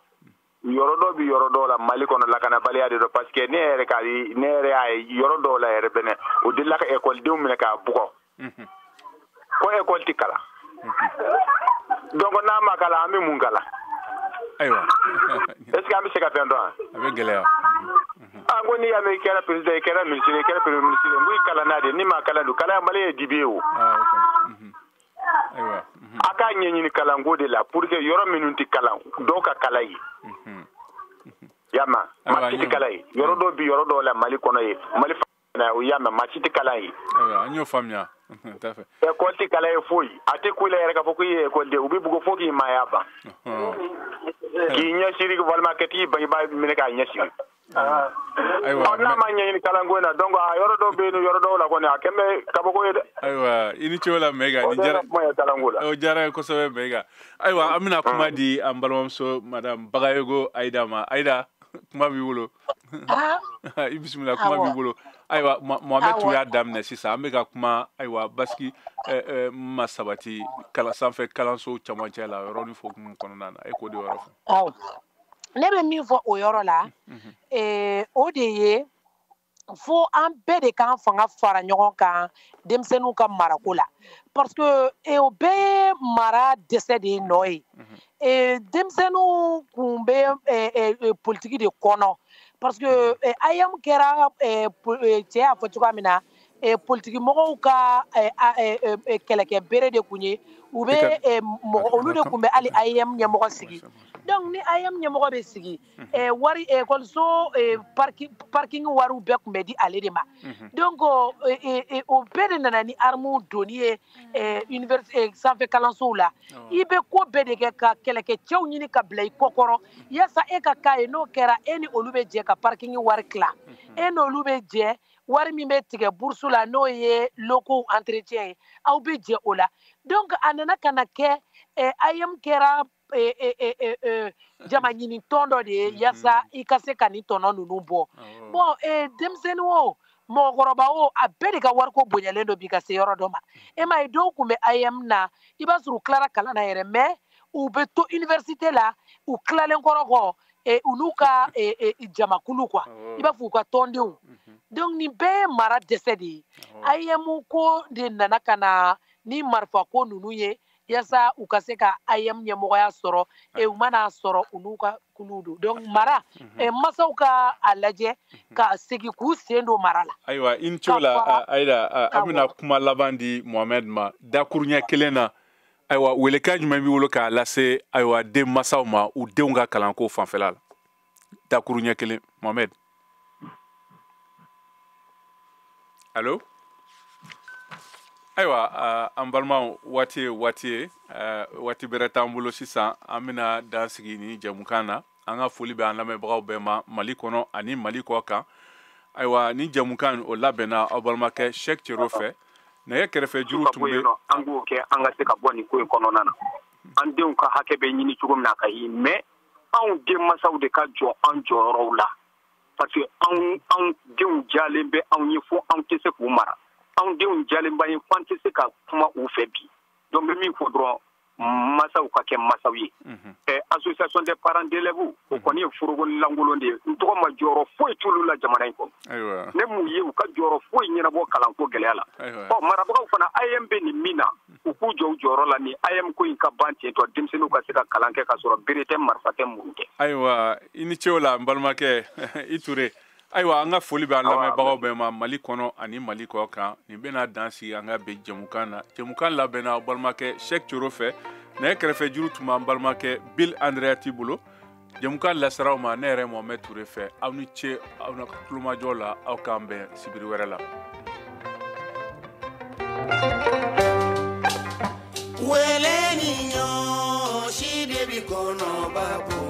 Yɔrɔ dɔ bɛ yɔrɔ dɔw la Mali kɔnɔ, lakanabaliya de don, parce que ne yɛrɛ y'a ye yɔrɔ dɔw la yɛrɛ bɛnɛ, o delila ka ekɔlidenw minɛ k'a bugɔ ko ekɔli tɛ kalan. Donc n'a ma kalan, an bɛ mun kalan? Ayiwa. Est ce que an bɛ se ka fɛn dɔn wa? A bɛ gɛlɛya. An ko n'i y'a mɛn i kɛra président, i kɛra ministre, i kɛra premier ministre, n ko i kalanna de. N'i ma kalan dun, kalan Mali ye dibi ye o. Ayiwa. A k'a ɲɛɲini kalanko de la pour que yɔrɔ minnu tɛ kalan, dɔw ka kalan yen. Y'a mɛn, maa si tɛ kalan yen. Yɔrɔ dɔw bɛ yɔrɔ dɔw la Mali kɔnɔ yen, Mali na, o y'a mɛn, maa si tɛ kalan yen. Ayiwa, an y'o faamuya. Ekɔli tɛ kalan ye foyi, a tɛ ku i la yɛrɛ k'a fɔ k'i ye ekɔliden, u bɛ bugo fo k'i maaya ban, k'i ɲɛsiri, walima ka t'i bangebaa minɛ k'a ɲɛsiri. Ayiwa, n'a ma ɲɛɲini kalanko in na, donc a yɔrɔ dɔw bɛ yen, yɔrɔ dɔw la kɔni, a kɛn bɛ kabako ye dɛ. Ayiwa, i ni ce o la, Mɛyiga. O de kuma ye kalanko la. O diyara n ye kosɛbɛ, Mɛyiga. Ayiwa, an bɛna kuma di an balimamuso madame Bagayogo Ayida ma. Ayida. Kuma b'i bolo. I bisimila, kuma b'i bolo. Ayiwa, Mohamed tun y'a daminɛ sisan, an bɛ ka kuma, ayiwa, basigi ma sabati sanfɛ kalanso camancɛ la, yɔrɔnin fɔ hukumu kɔnɔna na, e k'o de yɔrɔ fɔ. Awɔ, ne bɛ min fɔ o yɔrɔ la, o de ye fo an bɛɛ de k'an fanga fara ɲɔgɔn kan denmisɛnninw ka marako la, parce que o bɛɛ ye mara dɛsɛ de ye nɔ ye. Denmisɛnninw kun bɛ politiki de kɔnɔ, parce que AEM kɛra, cɛ y'a fɔ cogoya min na, politiki mɔgɔw ka kɛlɛkɛ bere de kun ye. U bɛ mɔgɔ, olu de kun bɛ hali AEM ɲɛmɔgɔ sigi. Donc ni AEM ɲɛmɔgɔ bɛ sigi, wari ekɔliso parking wariw bɛɛ kun bɛ di ale de ma. Donc o bɛɛ de nana ni armes donni ye université sanfɛ kalansow la. I bɛ ko bɛɛ de kɛ ka kɛlɛkɛcɛw ɲini ka bila i kɔkɔrɔ yaasa e ka k'a ye. N'o kɛra, e ni olu bɛ jɛ ka parking wari tila, e n'olu bɛ jɛ wari min bɛ tigɛ bourse la, n'o ye locaux entretien ye, aw bɛ jɛ o la. Donc a nana ka na kɛ AEM kɛra jama ɲini tɔn dɔ de ye yaasa i ka se ka nin tɔnɔ ninnu bɔ. Bon, denmisɛnnin o mɔgɔkɔrɔba o, a bɛɛ de ka wariko bonyalen don bi ka se yɔrɔ dɔ ma. E m'a ye, dɔw tun bɛ AEM na, i b'a sɔrɔ u tilara kalan na yɛrɛ, mais u bɛ to université la, u tilalen kɔrɔ kɔ, u n'u ka jamakulu quoi, i b'a fɔ u ka tɔndenw. Donc nin bɛɛ ye mara dɛsɛ de ye. AEM ko de nana ka na ni marifa ko ninnu ye yaasa u ka se ka AEM ɲɛmɔgɔya sɔrɔ. U mana sɔrɔ, u n'u ka kuluw don. Donc mara, masaw ka a lajɛ ka segin k'u sen don mara la. Ayiwa, i ni ce o la, Ayida. An bɛna kuma laban di Mohamed ma dakuruɲɛ kelen na. Ayiwa, welekan jumɛn b'i bolo k'a lase, ayiwa, denmansaw ma u denw ka kalanko fanfɛla la? Dakuruɲɛ kelen, Mohamed. Allo. Ayiwa, an balimaw, waati ye waati ye, waati bɛrɛ t'an bolo sisan. An bɛna dan sigi nin jɛmukan na. An ka foli bɛ an lamɛnbagaw bɛɛ ma Mali kɔnɔ ani Mali kɔ kan. Ayiwa, nin jɛmukan o labɛnna aw balimakɛ Cheick Thiero fɛ. Nɛgɛ kɛrɛfɛ juru tun bɛ an k'o kɛ, an ka se ka bɔ nin ko in kɔnɔna na. An denw ka hakɛ bɛ ɲini cogo min na ka ye, mais anw denmansaw de ka jɔ an jɔyɔrɔw la, parce que anw denw jalen bɛ anw ye fo anw tɛ se k'u mara. Anw denw jalen b'an ye fo an tɛ se ka kuma u fɛ bi. Donc n bɛ min fɔ dɔrɔn, masaw ka kɛ masaw ye. Association des parents d'élèves, o kɔni ye foroko lankolon de ye. N tɔgɔ ma, jɔyɔrɔ foyi t'olu la jamana in kɔnɔ. Ne m'u ye u ka jɔyɔrɔ foyi ɲɛnabɔ kalanko gɛlɛya la. Ɔ, marabagaw fana, AEM bɛ nin min na, u k'u jɔ u jɔyɔrɔ la ni AEM ko in ka ban ten tɔ, denmisɛnninw ka se ka kalan kɛ ka sɔrɔ bere tɛ, marifa tɛ, muru tɛ. Ayiwa, i ni ce o la, n balimakɛ i Ture. Ayiwa, an ka foli bɛ an lamɛnbagaw bɛɛ ma Mali kɔnɔ ani Mali kɔ kan. Nin bɛna dan sigi an ka bi jɛmukan na. Jɛmukan labɛnna aw balimakɛ Cheick Thiero fɛ. Nɛgɛ kɛrɛfɛ juru tun b'an balimakɛ Bill Andreati bolo. Jɛmukan lasera aw ma ne yɛrɛ Mohamed Touré fɛ. Aw ni ce aw na tulomajɔ la, aw k'an bɛn sibiri wɛrɛ la. Wele ni ɲɔ si de bi kɔnɔba bɔ.